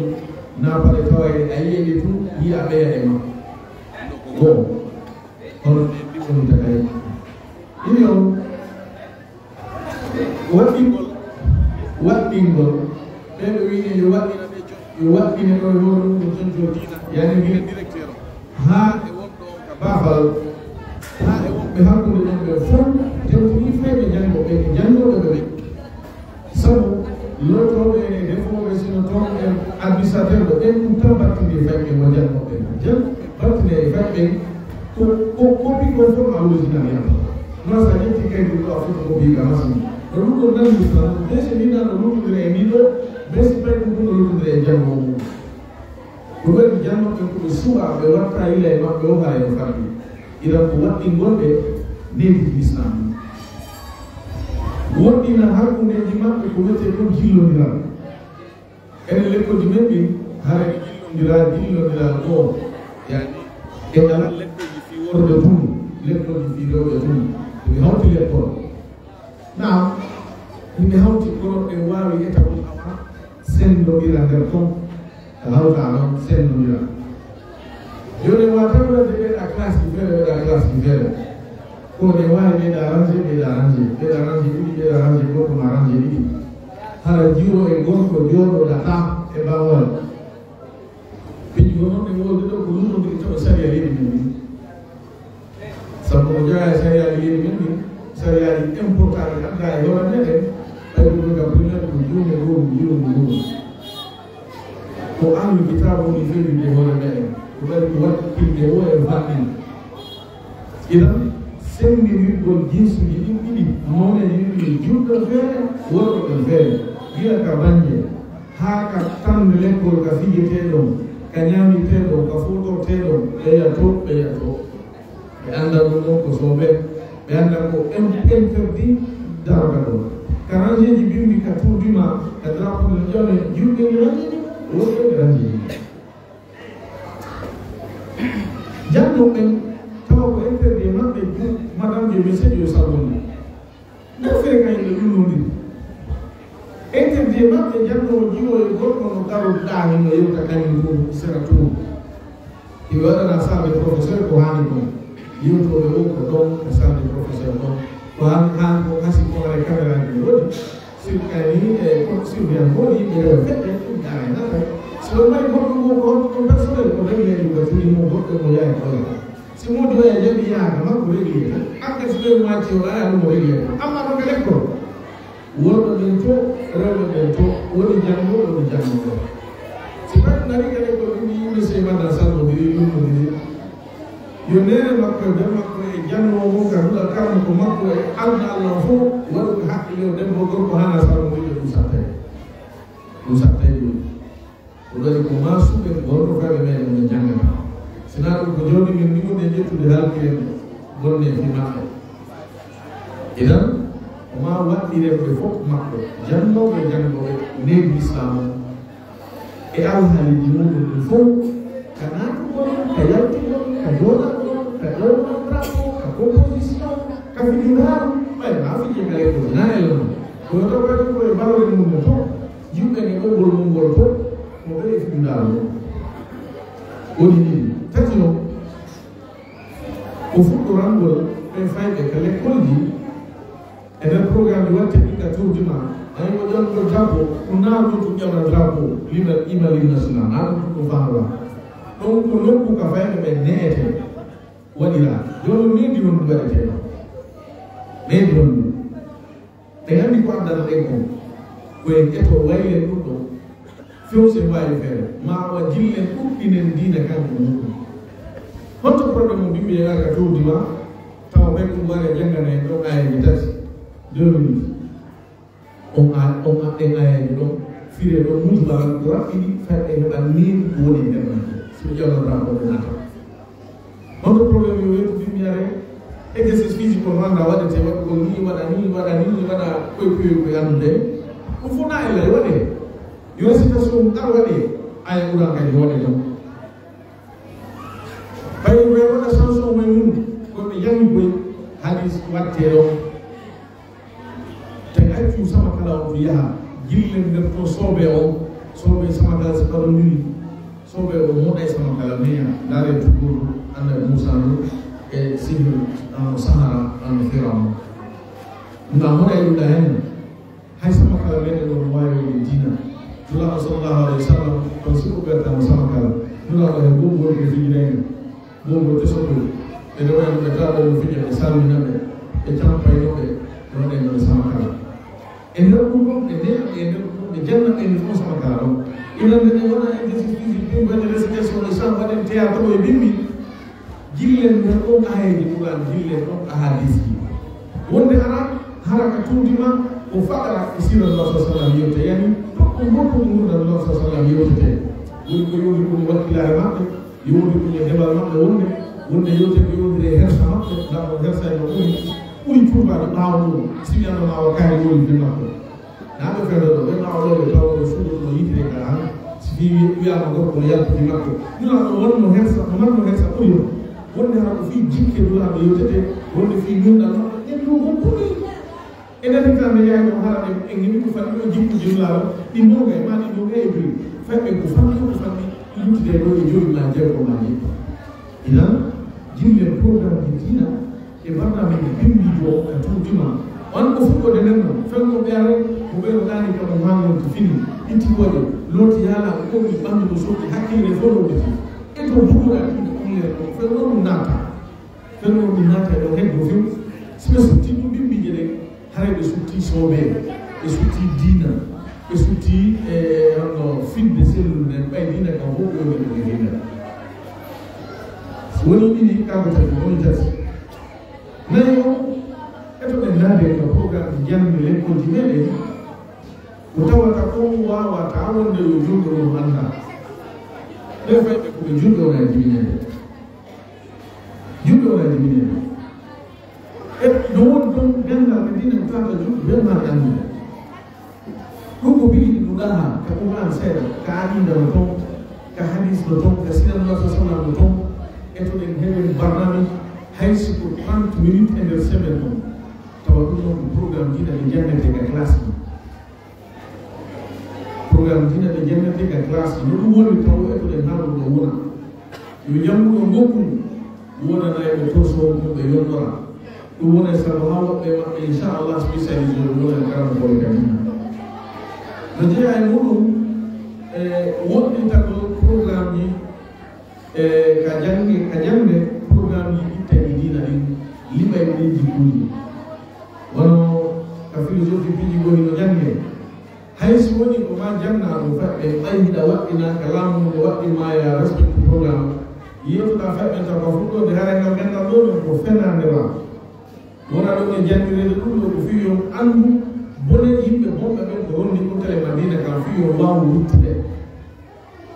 na paɗe tawa e a yi'e ɗe tun, yi'a ɓeya e ma. Ko goo. Hono ɓe mbi'unta kay. Ɗiɗi on, waɗɗingol, waɗɗingol, ɓe ɓe wi'e yo waɗɗina ɓe con-, yo waɗɗine ɗo e hoore mum ɗum conco diina, yani wi'e directeur o. Haa e wonɗo on ka baafal, haa e wonɓe hakkunde ɗon ɓe fow, tewtini fayɓe janngo ɓe, e janngooɓe ɓe. Sabu, lotooɓe e defooɓe, sino toon e administrateur ɓe, ɓen ɗum tan battindi fayɓe mo jannooɓe. Jannooɓe battinde e fayɓe ko, ko, ko piɗɗo fof ma original yam. Non, so a ƴetti kaydi ɗo a foto ko mbiga masini. No ɗum ɗo nanndi tan, bese ni nan no luttondire e ni ɗo, bese pay ɗum ɗum no luttondire e janngo mum. Ko waɗi jannooɓe ko ɓe suɓa, ɓe watta yila e maɓɓe o haa e no fadde. Iran ko waɗɗingol ɓe needi Islam ɗum. Woɗɗina hakkundeeji maɓɓe ko wiyetee ɗum jillondiral. Enen lekkolji men ɗin, hara ɗi jillondiraa, jillondiral goo, yani, ɗe ngalaa lekkolji fii worɓe tun, lekkolji fii rewɓe tun. Ɗum hawti lekkol. Naam, yimɓe hawti kono ɓe waawi etagol awa senndondira nder ton. Ka hawta noon senndondira. Jooni en waawata waɗde ɓeeɗa classe ji feere, ɓeeɗa classe ji feere. Ko ne waawi ɓeeɗa rangé, ɓeeɗa rangé, ɓeeɗa rangé ɗiɗi, ɓeeɗa rangé goɗɗo ma rangé ɗiɗi. Hara jiwo e gorko jooɗoɗata e bawal. Piiji ko noon e wolde ɗo ko luttondiri tawa sariya leydi men ndi. Sabu ko jeyaa e sariyaaji leydi men ɗin, sariyaaji important ɗi adda e hoore meɗen, ɓay ko ɗum ka primaire ko juumde goomu, juumde goomu. Ko ahlu kitaabu woni fewjinde hoore meɗen, ko ɓay ko waɗi pinde o e fannin. Idan, senndirirgol jinsuuji ɗin ɗiɗi, mawneeji ɗin ɗiɗi, julɗo feere, worɗo ɗon feere, gila ka bannge, haa ka tamde lekkol, ka fijete ɗon, ka ñaamitee ɗon, ka footortee ɗon, ɓeya to, ɓeya to. Ɓe annda ɗum ɗon ko soobee, ɓe annda ko in-, interdit darga ɗon. Ka rangeeji bimbi ka tuubi ma, ka drapeau ɓe ƴoone, yimɓe ɓe rangeeji, worɓe ɓe rangeeji. Janno ɓen, tawa ko interdit e maɓɓe, madame de monsieur yo salmoni. Nde fere kay nde ɗum woni. Interdit e maɓɓe, janno o jiwo e goɗɗo no garoɗaa hino yewta kañum ɗum sera tuubi. Iɓe waɗana salle de professeur ko haani ɗon. Yewtooɓe o ko ɗon ka salle de professeur ɗon. Ko han, han ko kasi ko are caméra ji woodi. Sirkani e ko surveillant woodi, yimɓe rewa feɗɗe, ɗum dara e nafa. Si on mari goɗɗo mo ko honto ɗum personnel, ko réglé ɗum ka turi mo goɗɗo mo yaari ko yaha. Si mo doya jaɓi yaha ka makko réglé. An ka si ɓe mo acci o aya ɗum o réglé. Amma ɗon ka lekkol. Worɓe ɓen to, rewɓe ɓen to, woni janngo, woni janngo ɗo. Si ɓen nari kadi ko ɗum yimɓe sey mbaɗa salmodiri, lummodiri. Yo neene makko e ɓen makko e janngo mum ka duɗal karmo ko makko e alda Allah fof, waɗu ko haqqille o debbo gorko hana salmodiri ɗum sattay. Ɗum sattay ɗum. Ko ɗoni ko ma suɓe gorko fayɓe meɗen no janngata. Sina ɗum ko jawdi min ni woni e ƴettude halkiren bonne fi maɓɓe. Idan, ko ma waɗɗiren ɓe fof maɓɓe, janngooɓe, janngooɓe, needi Islam o. E alhaaliiji muɗum ɗum fof, ka naatugol, ka yaltugol, ka jooɗagol, ka ɗowgol drapeau, ka composition, ka fijiraaru, ɓay ma fije ka lekkol, na e lono. Ko yo taw kadi ko e balore mum no fof, yimɓe e ɓoggol mum ngol fof, mo ɓe e fijiraaru o. Woni ɗiɗi. Tati o, ko fuɗɗorangol ɓe fayɓe ka lekkolji, e nder programme ji watte ɗi ka tourdi ma, ay o ƴamɗo drapeau, ko naaruɗo to ƴama drapeau, lima, ima lim national, naaruɗo to fahawa. Ɗon ko nokku ka fayɓe ɓe neete, waɗira. Jooni needi honɗi waɗetee ɗo? Needi honɗi? Ɓe anndi ko addata ɗen kon. Ko en ƴeto waylen ɗum ɗo. Few si en waawi feere. Ma wa jillen ɗuɗɗinen diina kanko muɗum. Honto problème mo bimbi e ka tourdi ma? Tawa ɓen ɗum wara janngana en ɗon aayeeji tati. Deux minutes. On a, on a, ɗen aayeeji ɗon. Fire ɗon mujmal ko raɓɓiɗi, fayɓe heɓa needi ko woni e nder majje. Si ɓe ƴawna drapeau ɓe naata. Honto problème yo weetu bimbi are? Exercice physique on wanda waɗete, waɗugol ni, waɗa ni, waɗa ni, waɗa koy koy koy anndude. Ɗum fof na e lay waɗe. Yo récitation ɗum ɗar waɗe. Aya Qur'an kadi waɗe ɗum. Ɓay ɓe waɗa chanson may mum, ko ɓe jangi koy hadis watte ɗon. Te accu sama kala on to yaha, gillen nder to soobe on, soobe sama kala si ɓaɗondiri, soobe on moɗay sama kala meya, ndaare tugol annabi Musa no e sihir, ano sahara, ano Firaun. Nda moɗay ɗum da hen, hay sama kala meɗen on waawi wonde diina. Nulaaɗo sallallahu alayhi wa sallam, on siɓo ɓertano sama kala. Nulaaɗo he goomu woni ko fijirayno. Goomu ko tesotoo. Ɓe rewayno ɓe daaɗo no fija, ɓe salmina ɓe, ɓe campayno ɓe, ɓe waɗayno ɓe sama kala. E nder ɗum ɗon, ɓe neeɓa ɓe, e nder ɗum ɗon, ɓe janna ɓe, nder ɗon sama kala ɗon. Inan nde ɓe wona exercice physique, ɗum waɗi récitation de chant, waɗen théâtre e bimbi. Jillen nder ɗon aayeeji Qur'an, jillen ɗon ahadisji. Wonde ara, hara ka tuundi ma, ko faɗara e siira Nulaaɗo sallallahu alayhi wa sallam yewte. Yani, toɓɓo goɗɗum ngurndan Nulaaɗo sallallahu alayhi wa sallam yewtete. Woni ko yowti ɗum wakkilaare maɓɓe, yowti ɗum e debal maɓɓe wonde, wonde yewte ko yowtiri e hersa maɓɓe, ngam on hersa no ɓuri, ɓuri tuubaade ɓaawo ɗum, si wiyano ma o kaari woni ɓe maɓɓe. Naa ɓe fewndo ɗo, ɓe ɓaawo ɗo, ɓe tawa ɓe suudu no yitere ka han, si fii wiyaama gorko no yaltude makko. Nulaaɗo wonno hersa, no marno hersa ɓuri on. Wonde hara ko fii jikke Nulaaɗo yewtete, wonde fii ngurndan maɓɓe, ƴen ɗum on ɓuri. E nder hitaande yaade o hara en, en ngiɗi ko fanɗi o jikkuuji Nulaaɗo, ɗi noogay maa ɗi noogay e jowi. Fayɓe ko fanɗi o ko fanɗi, luttide ɗo e jowi maa jeego maa jeego. Inan, jillen programmeji diina e barnaamiji bimbiiɗo o ka tuuti ma. On ko fuɗɗode nden non, fen ko ɓe are, ko ɓe no ɗaani ka mo maa non to fini, itti waɗe, looti yaala, ko ɗi ɓanndu ko sotti hakkille fof no ɓe. E to buɗuɗa ɗum ko ɗum nden ɗo, fen ɗo ɗum naata. Fen ɗo ɗum naata e ɗo heddo few. Si ɓe sotti ɗum bimbiije ɗen, haray ɓe sutti soobe, ɓe sutti diina, ɓe sutti, e, honno fidde sellunde nden, ɓay diina kan fof ɓe woni ko e diina. Woni ɗiɗi, kanko tati, woni tati. Nayi o, e to ɓe naade ka programme jannde lekkolji meɗen, ko tawata ko waawata wonde yo julɗo ɗum annda. Ɓe fayɓe ko ɓe julɓe wona e jibinede. Julɓe wona e jibinede. E no woni toon ganngal ɓe diina ko tawata julɓe ɓe mbaɗa anndude. Ɗum ko bigi ɗum ɗaha ka Qur'an seeɗa, ka aqiida no toon, ka hadis no toon, ka siira Nulaaɗo sallallahu alaihi wasallam no toon. Etoɗen heɓen barnaamij hay si ko trente minutes e nder semaine on. Tawa ɗum noon ko programme diina ɗi janngetee ka classe ɗi. Programme diina ɗi janngetee ka classe ɗi. No ɗum woni taw etoɗen haa ɗum ɗo wona. Yo jannguɗo ngokku wonanayɓe torso mum ɓe yondora. Ɗum woni sabu haa woɓɓe e maɓɓe, inchallah, spécialisé ɗum wona karamokooɓe ka diina. No jeyaa e muɗum, e woɗɗitagol programme ji, e ka jannge, ka jannde programme ji ittayɗi diina ɗin, liɓay ɗin jikkuuji. Wano ka philosophie piiji goo hino jannge. Hay si woni ko ma jannga ɗum faɗɗe, ɓay hiɗa waɗɗina ka laamu ndu waɗɗi ma ya respecte programme. Yeetuɗa faɗɗe taw ka fuɗɗoode haray ngal gandal ɗo ɗon ko fenaande ma. Wona ɗon e janngireede ɗum ɗo ko fii yo anndu bone yimɓe bonɓe ɓen ko rondi ɗum tele Madina kan fii yo waawu ruttude.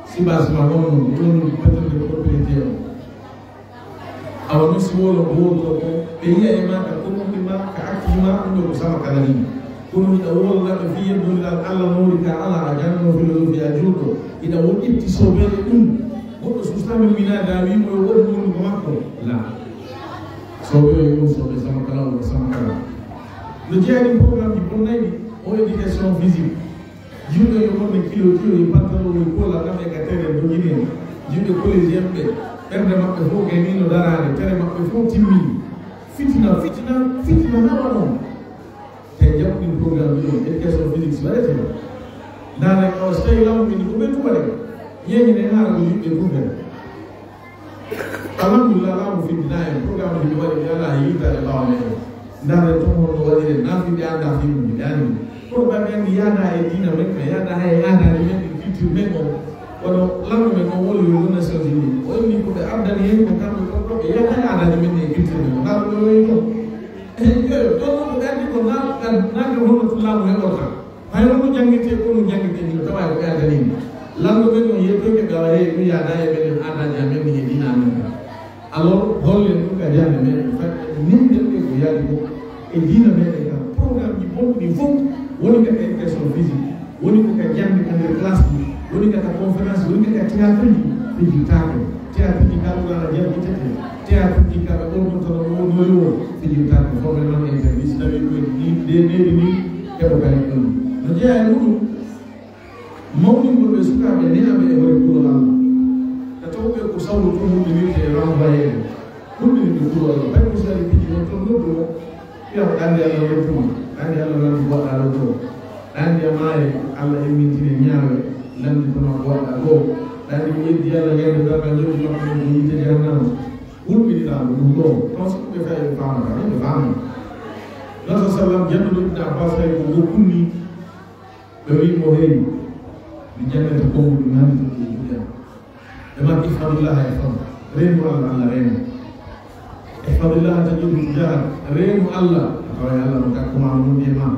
Si basi ma ɗon ɗon ɗon ɗon petande ko ɗon pelete on. Awa non si wolo gooto ko ɓe yiya e ma ka konundi ma ka acti ma ɗum ɗo ko sama kala ni. Kono hiɗa wolo naɓe fii yeddondiral Allah mawri ka ala a janno philosophie a juuɗo. Hiɗa won itti sobeede ɗum. Goɗɗo sustami mina da wimo yo woɗi wondugo makko. La. Sobe yo ɗum sobe sama kala wala sama kala. No jeeya ɗin programme ji bonnayɗi o éducation physique. Yimɓe yo wonde kilo kilo e pantalon e kola ɗam e ka tere dogine. Yimɓe collégienɓe ɓernde maɓɓe fof gayni no daraade tere maɓɓe fof timmini. Fitina fitina fitina hawa ɗon. Te jaɓɗin programme ɗi ɗon éducation physique si waɗete ɗo. Ndaare o so tawi lamu min ko ɓe tuwaɗe yeñine haara ko yimɓe tuwaɗe. Alhamdulillah, laamu findinaa en programme ji mi waɗi mi alaa e yiitaade ɓaawo men. Ndaaren toon honno waɗiren, naa fii ɓe anndaa fii mum, ɓe anndi. Kono ɓay ɓe anndi yaadaa e diina men, ɓe yaadaa hay e aadaaji men, e culture men on. Kono lamɗo men on woni yo Nations Unies. O inni ko ɓe addani en ko kamɓe kon ɗo, ɓe yaadaa e aadaaji men e culture men on. Ndaa ɗum ɗo woni ɗon. Eyi, joyo, ɗon ɗon ko ɓe addi ko naa, naa, naa ko honno tun laamu heɓorta. Hay wonno janngirtee ko ɗum janngirtee hino tawaa ko ɓe addanii mi. Lanndo ɓen on yettoyke ɓe awa heewi ɗum yaadaa e meɗen aadaaji amen min e diina amen kan. Alors hollen ɗum ka jannde meɗen faɗɗe nimɗen ɓe ko yaadi ko e diina meɗen kan. Programme ji bonɗi ɗin fof woni ka éducation physique, woni ko ka jannde ka nder classe ji, woni ka ka conférence, woni ka ka théâtre ji, fijirtaake. Théâtre ji ka Qur'aana janngitetee, théâtre ji ka ɓe ɓornotono ɗo woni o fijirtaake. Fof men noon interdit si tawii ko e ni nde ndeedi ni heɓo kadi ɗum. No jeyaa e muɗum mawningol ɓe sukaaɓe ne'aɓe e hoore kulol Allah. Ka taw ɓe ko sawru tun hulɓinirte e renvoyeede. Hulɓinirde kulol Allah. Ɓay ko si ari piiji noon toon noddu mo. Wiya ko ɗaande Allah lontuma. Ɗaande Allah lanndi goɗɗa ɗo to. Ɗaande a maaye Allah immintine ñaawe lanndi kono goɗɗa ɗo. Ɗaande ko ƴeddi Allah ñande dargal ñoƴƴi makko men ko yiite jahannama. Hulɓiniraɗo ɗum ɗo. Taw si ɗum ɓe fayi ɓe faamata ɓe ɓe faamata. Nabi sallam jannuɗo Ibn Abbas hay ko ngo kunni. Ɓe wi'i mo, hey, mi jannata konguɗi maani to ɗum ɗuɗɗa. Ɓe maaki, ihfadillah yahfadka. Reenu Allah, Allah reena. Ihfadillah tajidhu tujahak. Reenu Allah, a taway Allah no takko ma, no wondi e ma.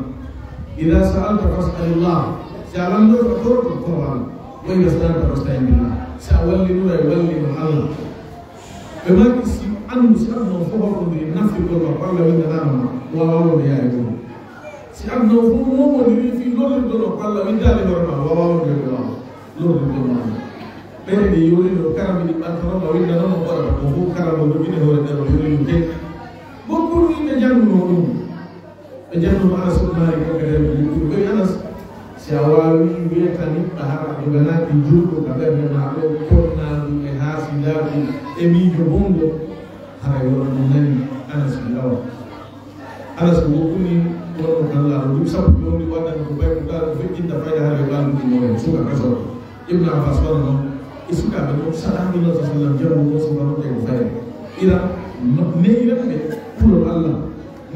Idha sa'alta fas'alillah. Si a lanndorto, torto, toro Allah. Wa idha ista'anta fasta'in billah. Si a wallinora, wallino Allah. Ɓe maaki, si anndu, si aduna on fof hoɗondiri naftirgol ma ko Allah winndanaano ma, waawaa wonde yaade ɗum. Si aduna o fof momondiri fii lorrirgol ma ko Allah windaali hoore ma, waawaa wonde ɓe waawa lorrirgol ma. Ɓeyde yoolino karami ɗi ɓantanoo ma winndanooma ko waɗata ko fof karamo jogine hoore nder o yoolino ke. Bokkol yimɓe janngunoo ɗum. Ɓe jannguno Anas ibn Malik ko kadi ko yettude ɓe Anas. Si a waawii weetani ɓe hara a joganaaki juulɗo ka ɓernde maa ɗo, koɗnaagu e haasidaagu e miijo bonngo, haray wonaa mo nani Anas wi awa. Anas ko wokkuni wonno kan laaɗo ɗum sappo jooni waɗan ko bay ko ɗaɗo feƴƴinta fayda hare ɓalndu ɗum woni suka kaso. Ibn Abbas wano noon e sukaaɓe ɗum saɗa Nabi sallam janngo ko suka noon tawi ko fayda. Ira neyiranɓe kulol Allah.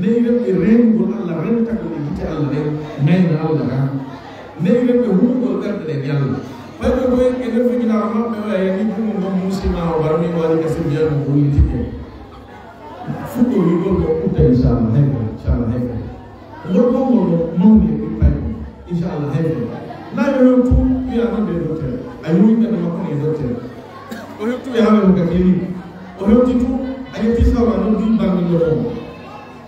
Neyiranɓe reenugol Allah, rentagol e gite Allah ɗen, ngayna Allah kan. Neyiranɓe hunugol ɓerɗe ɗen e Allah. Fayɓe koye e nder fijinaaɓe maɓɓe o yahi ni ɗum ngon muusima o barmi o ari ka sirjiyal mo hollitike. Fuɗɗo wi'ugol ko utta inchallah hay ko inchallah hay ko. Ngol konngol no mawni e ɓippay ko inchallah hay ko. Nayo yo tu wiya noon de docteur. A yowinɓe no makko ne docteur. O hewtu e hawe mo ka clinique. O hewti tu a yetti sawra noon ɗin bannginɗo ɗon.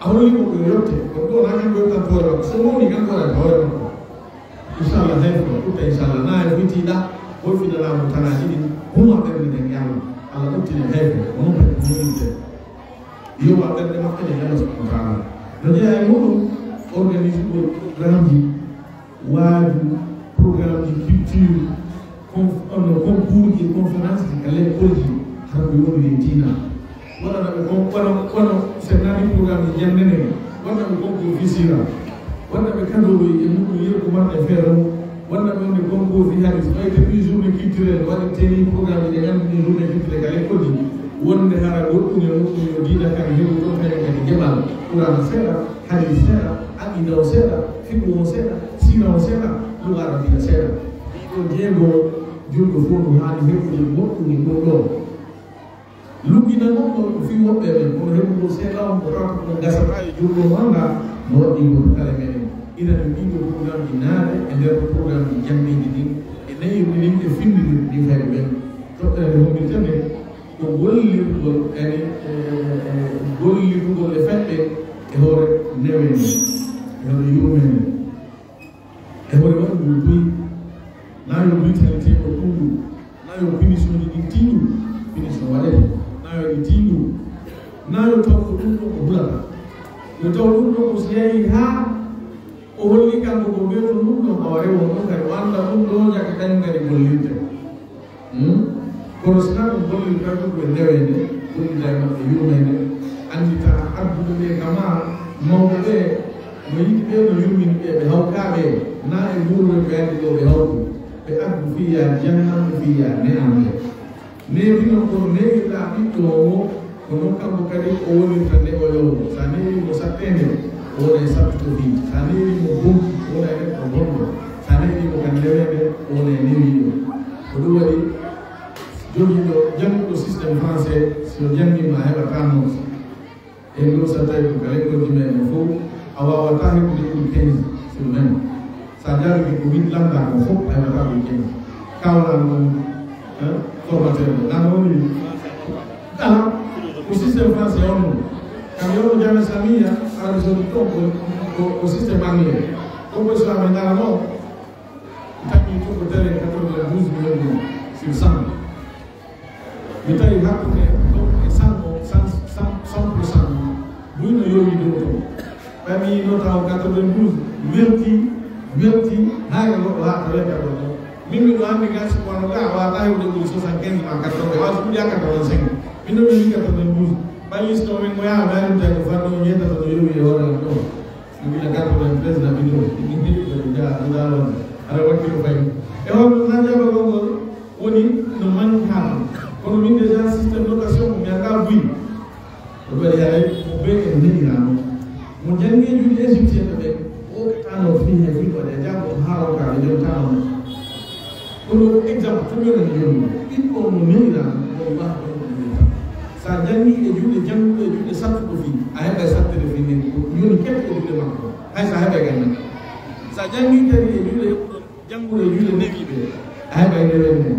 A holli mo ko yotte, ko ɗo na kan ɗo tan hoore makko. So mawni kan ɗo tan hoore makko. Inchallah, hay ko ɗutta, inchallah, na e fuyti ɗa, hoy finanamo tanaji ɗin, huma ɓernde nden, yalla Allah ɗuttine hay ko, ko non kadi ko yimɓe. Yowa ɓernde maɓɓe ɗe, yalla subhanahu wa taala. No jeeya e muɗum, organisugol programmeji, waaju programmeji culture, conf-, ono concours ji, conférence ji, ka lekkolji, hara ko yoni e diina. Waɗana ɓe kon-, wano, wano, so nani programme e jannde nde, waɗana ɓe concours fisira, waɗana ɓe kadowoy e muɗum, yeru ko marɗe feere o, waɗana ɓe wonde concours fi hadis, ɓay depuis journée culturelle, waɗa teni programme ɗe ngannduɗen journée culturelle ka lekkolji, wonde hara goɗɗum e muɗum yo diina kan heɓu ɗon kañum kadi geɓal, Qur'ana seeɗa, hadis seeɗa, aqida o seeɗa, fiqhu o seeɗa, sira o seeɗa, luga arabiya seeɗa. Ɗiɗo jeego julɗo fof no haani heɓude goɗɗum e ɗum ɗo. Lugginanoo ɗo ko fii woɓɓe ɓen, kono heɓugol seeɗa on ko tawata ko gasata e juulɗo mannga no waɗɗii goto kala e meɗen. Ina ɗum ɗiɗo programmeji naade e nder programmeji janndeeji ɗin, e neyirɗi ɗin, e finndinirɗi ɗin fayɓe ɓen. Toɓɓere nde hombirten nde ko gollirgol, yani, e, e, gollirgol e fayɓe e hoore neweende, e hoore yurmeende. E hoore waɗugol buy, na yo brutalité o ɗuuɗu, na yo punition ji ɗin tiiɗu, punition waɗete, na yo ɗi tiiɗu, na yo taw ko ɗum ɗo ko hulata. Yo taw ɗum ɗo ko so yahii haa o holli kanko ko ɓeeɗo ɗum ɗo hoore won ɗum kadi o annda ɗum ɗo jaka kañum kadi gollirte. Hmm? Kono sinaa ɗum gollirta ɗum ko e ndeweende, gollida e maɓɓe yurmeende, anndita adduɓe ɓe kama mawɓe ɓe, no yiɗi ɓe, no yurmini ɓe, ɓe hawkaa ɓe, na e nguurwe ko yaadi ɗo ɓe hawtu, ɓe addu fii yaa jannanɓe, fii yaa ne'anɓe. Neebi non kono neeɓirɗaa ɓiɗɗo o, ko non kanko kadi o wonirta nde o yowno. So a neeɓii mo satteende, o wona e sattuɗo fii. So a neeɓii mo bonki, o wona e neɗɗo bonɗo. So a neeɓii mo ka ndeweende, o wona e newiiɗo. Ko ɗum waɗi jogiiɗo, jannguɗo système français, si o janngii ma a heɓataa note. E ɗo so tawi ko ka lekkolji men ɗo fof, a waawataa heɓude ɗum quinze sur vingt. So a jaarike ko win lamɗa ko fof, a heɓataa ɗum quinze. Kawral ɗum, eh, formateur ɗo. Nana woni, ala, ko système français on ɗum. Kam yo ko jame samiya, ala so ɗum ɗon ko, ko, ko système anglais. Ɗum ko so amen nana noon, taƴi to ko tere quatre-vingt-douze millions sur cent. Mi tawi hakkunde ɗo e cent o, cent, cent, cent pour cent, buy no yowi dow to. Ɓay mi yino taw quatre-vingt-douze, welti, welti, haa e goɗɗo haa to welta ɗo ɗo. Min miɗo anndi gaa si wano gaa, wata hewde ɓuri soixante-quinze ma quatre-vingts, wata ɓuri a quatre-vingt-cinq. Min ɗo mi quatre-vingt-douze. Ɓay liste o min mo yaha, mi arin tawi ko fanno o yiyata to no yowi e hoore am ɗo. Min gila quatre-vingt-treize na min ɗo. Min heɓi ko ja, ɗo daa wonde. Ara wakki ko fayi. E hoore ɗum na jaɓa gongol. Woni no manque haa ɗum. Kono min déjà système notation mo mi anndaa buy. Ko ɗum waɗi haray ko ɓe en neɗiraano. Mo janngi e julde égyptien ɓe, o tano fii he fii waɗe jam o haa o ka ɓe jom tano. Kono exemple, to mi woni jom, ɓiɗɗo mo neɗiraano, o waɗa ɗum ɗum. Sa janngi e julde jannguɗo e julde sattuɗo fii, a heɓa e sattere fii ne, ko yoni kette e julde makko. Hay sa heɓa e ganna. Sa janngi kadi e julde jannguɗo e julde newiiɓe, a heɓa e ndewen men.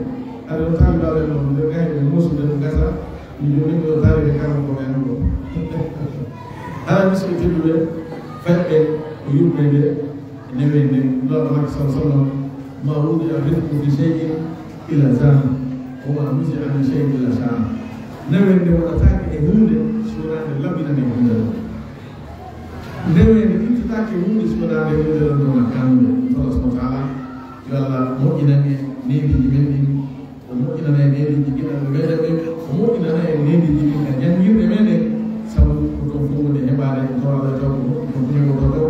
Aɗa no tawi baɓe noon, nde gayɓe muusude no gasa, mi joni ko tawi e kala ko ɓen ɗo. Haa misko tedduɓe, fayɓe ko yurmeende, neweende, Nulaaɗo Makki sallallaahu alayhi wa sallam, ma wudi'a rizqu fi shay'in illa zana, wa ma nuzi'a min shay'in illa shana. Neweende waɗataake e huunde, si wonaa nde laɓɓinani huunde ɗon. Ndeweende ittataake huunde si wonaa nde huunde ɗon ɗon a kanunde. Ɗum Allah subhanahu wa taala, yo Allah moƴƴinan en neediiji men ɗin, o moƴƴinana en neediiji giɗanɓe meɗen ɓen, o moƴƴinana en neediiji ɗin ka janngirɗe meɗen, sabu ko ɗon fof woni heɓaade en torala taw ko moƴƴi ko newoto ɗo.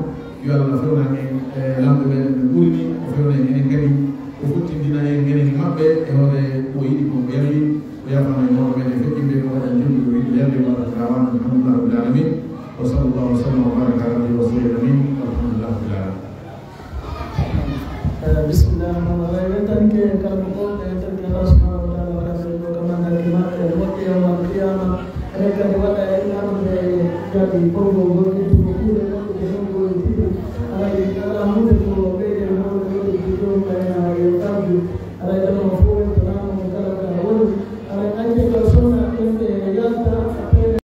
Yo Allah fewnan en, eh, lamɓe meɗen ɓe ɓuri ni, o fewna en enen kadi, o fottindina en enen e maɓɓe e hoore ko o yiɗi ko o yarli, o yafana en mawɓe meɗen feƴƴinɓe, o waɗa en jomɗi ko o yiɗi yarli, wa akhir da'wana anil hamdulillahi rabbil alamin. Wa sallallahu wa sallam wa baraka ala abdihi wa rasulihi amin. Walhamdulillahi rabbil alamin. Eh, bismillah, rahman rahim. Weltanke kala ko gonɗo e tanke Allah subhanahu wa taala, waɗa ɓe ɗo ka mandaki maɓɓe, moƴƴi yawmal qiyama. Enen kadi waɗa e innaɗo ɓe jaabi konngol ngol.